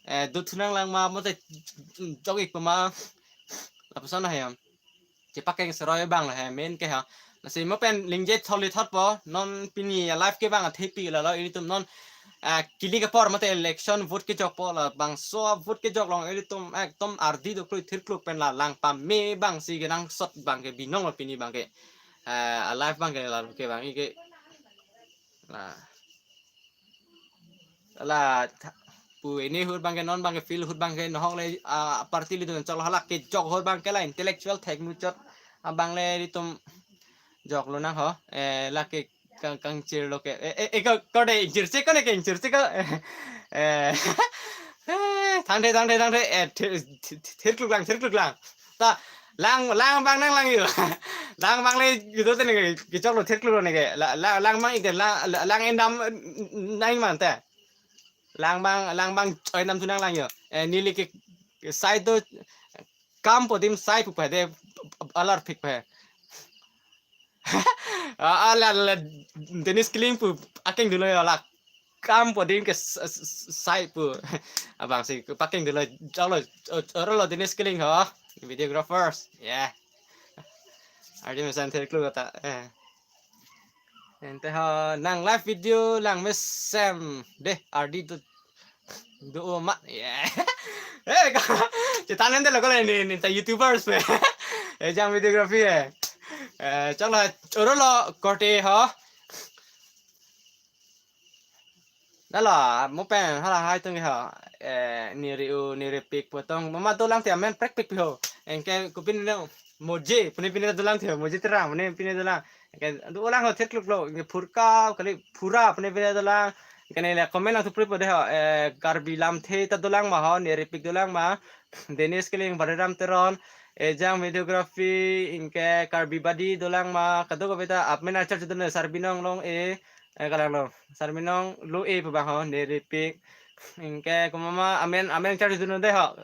eh, do thu nanglang ma, mote jok ik pa ma. Lapuson he ya. Chepakeng seroi bang la he main ke ha. Lasi mo pen lingje tholi thot po, non pini a live ke bang athepi la lo, ilitum non, ah, kili ke apor mate election vote kejok po, labangso vote kejok along ilitum ekdom ardi do krui thirkluk pen la lang pame bang si kenangsot bang ke binong lo pini bang ke. Ah, a live bang ke la ke bang ke. La. La tha-, pu ini ahut bang ke non bang ke field ahut bang ke nohok le, ah, party leader chok hala kejok ahut bang ke la intellectual thek muchot abang le ilitum jok lo nang ho, eh, lake kang, kangchir lo ke, eh, eh, eh, ko, ko de inchir che ko ne ke inchir che ko, eh, eh, thang the, thang the, thang the, eh, thir, thir, thirkluk lang, thirkluk lang. Ta, lang, lang bang nanglang yo. Lang bang le, gitu te ne, kejok lo thirkluk lo ne ke. La, la, lang bang ik te, la, la, lang endam, nang man te. Lang bang, lang bang, oi nam thu nanglang yo. Eh, neli ke, ke sai do, kam po dim sai pu pa de, alar phik pa. Ah, ah, la, la, Dennis Killing pu, akeng dun lo yo la. Kam po dim ke s-, s-, s-, sai pu. Abang si pakeng dun lo, chok lo, o-, oro lo Dennis Killing ho. Videographers. Yeah. Ardi mesen thirkluk ta. Eh. Ente ho nang live video lang mesen. De, ardi tu. Do ma. Yeah. Eh, ka, cetan ente lo ko ni, ni ta YouTubers pe. Eh, Ejang videography eh. Eh, chok lo, oro lo korte ho. Dala, mo pen, hala hai tung ha. Eh, neri u, neri pik potong. Mama dolang te amen prek pik pi ho. Anke kopine no, Moje, pune pine dolang te, Moje Terang, pune pine dolang. Anke dolang ho thirkluk lo, anke Phurka, kali Phura, pune pine dolang. Anke ne le comment lang thu pri po de ho. Eh, Karbi Lamthe ta dolang ma ho, neri pik dolang ma. Dennis Killing, Bariram Teron, Ejang videography, anke Karbi Badi dolang ma. Kadokave ta, amen achar chudun Sarbinong Long-e. Eh, kalang lo. Sarbinong Long-e pu bang ho, neri pik. Anke komat ma amen, amen char dun de ho.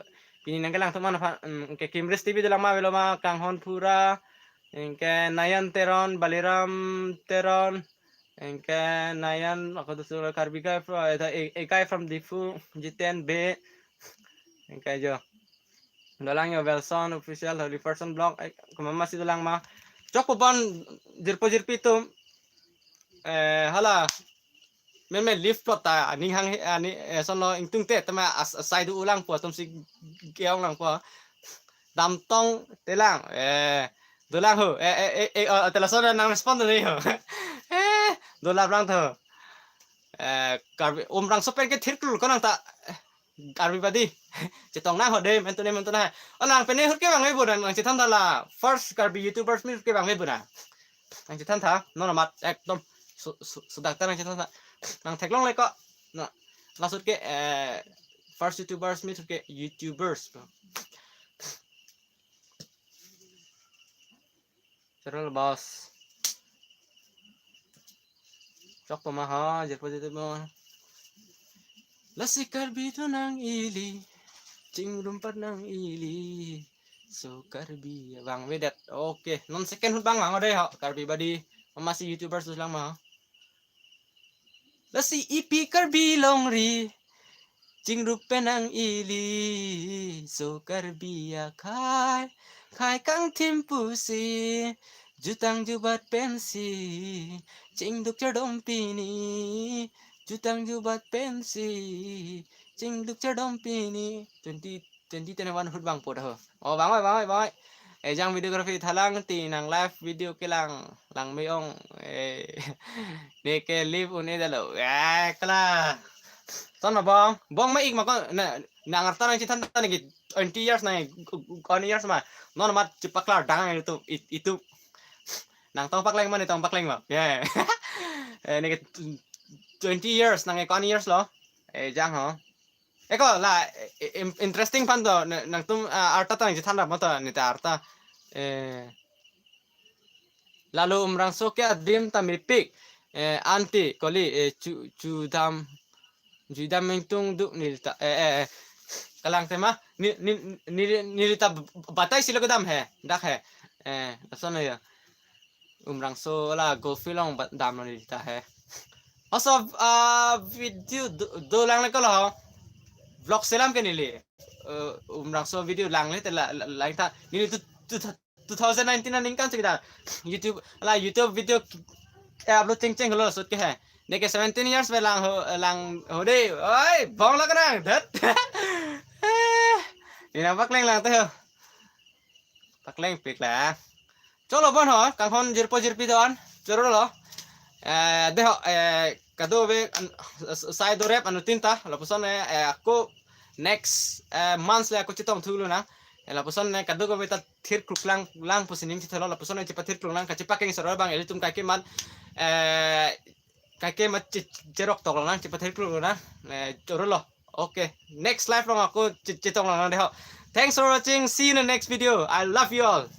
Pini nangkelang thoma na pha, mm, anke Kimris T V dolang ma avelo ma, Kanghon Phura. Anke Nayan Teron, Baliram Teron. Anke Nayan, ako tu suruh Karbi guy from, eh, a, a guy from Diphu, Jiten Bey. Ingkai jo. Dolang yo Welson Official, Holy Person Vlog. Eh, komat masi dolang ma. Chokpo bon jirpo jirpi atum. Eh, hala. Meme live plot ta aning hang he, ani, eh, sonlo ingtungte tema as-, asai do ulangpo atum si geong langpo. Damtong Telang. Eh, dolang ho. Eh, eh, eh, eh, oh, tela sona nang respond ni ho. Eh, dolang lang tho. Eh, Karbi Umrangso pen ke thirklul konang ta. Karbi badi. Chetong nang ho de, mentu ne mentu na. Oh, nang pen ahut kevang me bu na, nang chethan tha la. First Karbi YouTubers meet ahut kevang me bu na. Nang chethan tha, non amat ekdom su-, su-, sudak ta nang chethan tha. Nang theklongle ko. Na, last ahut ke, eh, first YouTubers meet ahut ke YouTubers. Chorolo boss. Chokpo ma ho, jirpo jirpo. Lasi Karbi do nang ili, chingrum pat nang ili. So Karbi vangvedet. Okay, non second ahut bang vang ode ho, Karbi badi. Mama si YouTubers dolang ma ho. Lasi ipi Karbi longri, chingrum pen nang ili, so Karbi akhai, khei kangthim pusi, jutang jubat pensi, chingduk chardom pini, jutang jubat pensi, chingduk chardom pini. Twenty, twenty twenty-one ahut bangpo ho. Oh, bang oi, bang oi, bang oi. Eh, jang videography thalang ti nang live video kelang, lang me-ong. Eh, ne ke live un-e dalo. Eh, kala. Ton ma bong, bong ma ik ma ko na, nang arta nang chethan ta neke twenty years nang, one years ma. Non amat chepaklardang itu, it-, itu. Nang tong pakleng ma, ne tong pakleng ma. Ya. Eh, neke twenty years nang one years lo. Eh, jang ho. Eko la, eh, im-, interesting aphan to, na-, nangtum, ah, arta ta nang chethan rap ma to, ne ta arta. Eh, lalu Umrangso ke adim ta mepik. Eh, anti, koli, eh, chu, chudam, chudam ingtung duk neli ta, eh, eh, eh. Kalang tema, ni, ni, ni, neli ta batai silo kedam he, dak he. Eh, lason ya. Umrangso la golf along ba-, damlo neli ta he. Also, ah, video do, dolang le ko lo. Vlog selam ke neli. Eh, Umrangso video lang le te la, la, lang ta. Neli tu, tu, two thousand nineteen aningkan si kita YouTube, la YouTube video, eh, upload chengcheng lo shoot ke he. Neke seventeen years pen lang ho, lang ho de. Oi, bong la kenang. Dat. Eh, ne nang pakleng lang te ho. Pakleng pik la. Cholo bon ho, kanghon jirpo jirpi don. Chorolo. Eh, de ho, eh, kadokave an-, s-, sai dorep anuttin ta. Lapuson, eh, eh, ako next, eh, months le ako chetong thulo na. Eh, lapuson, eh, kadokave ta thirkluk lang, lang pusi ning chethelo. Lapuson, eh, chepathirkluk lang, kachepakeng soro bang ilitum kaike mat, eh, kaike mat che-, cherok tok lang, chepathirkluk lang. Eh, chorolo. Okay, next live along ako che-, chetong lang de ho. Thanks for watching. See you in the next video. I love you all.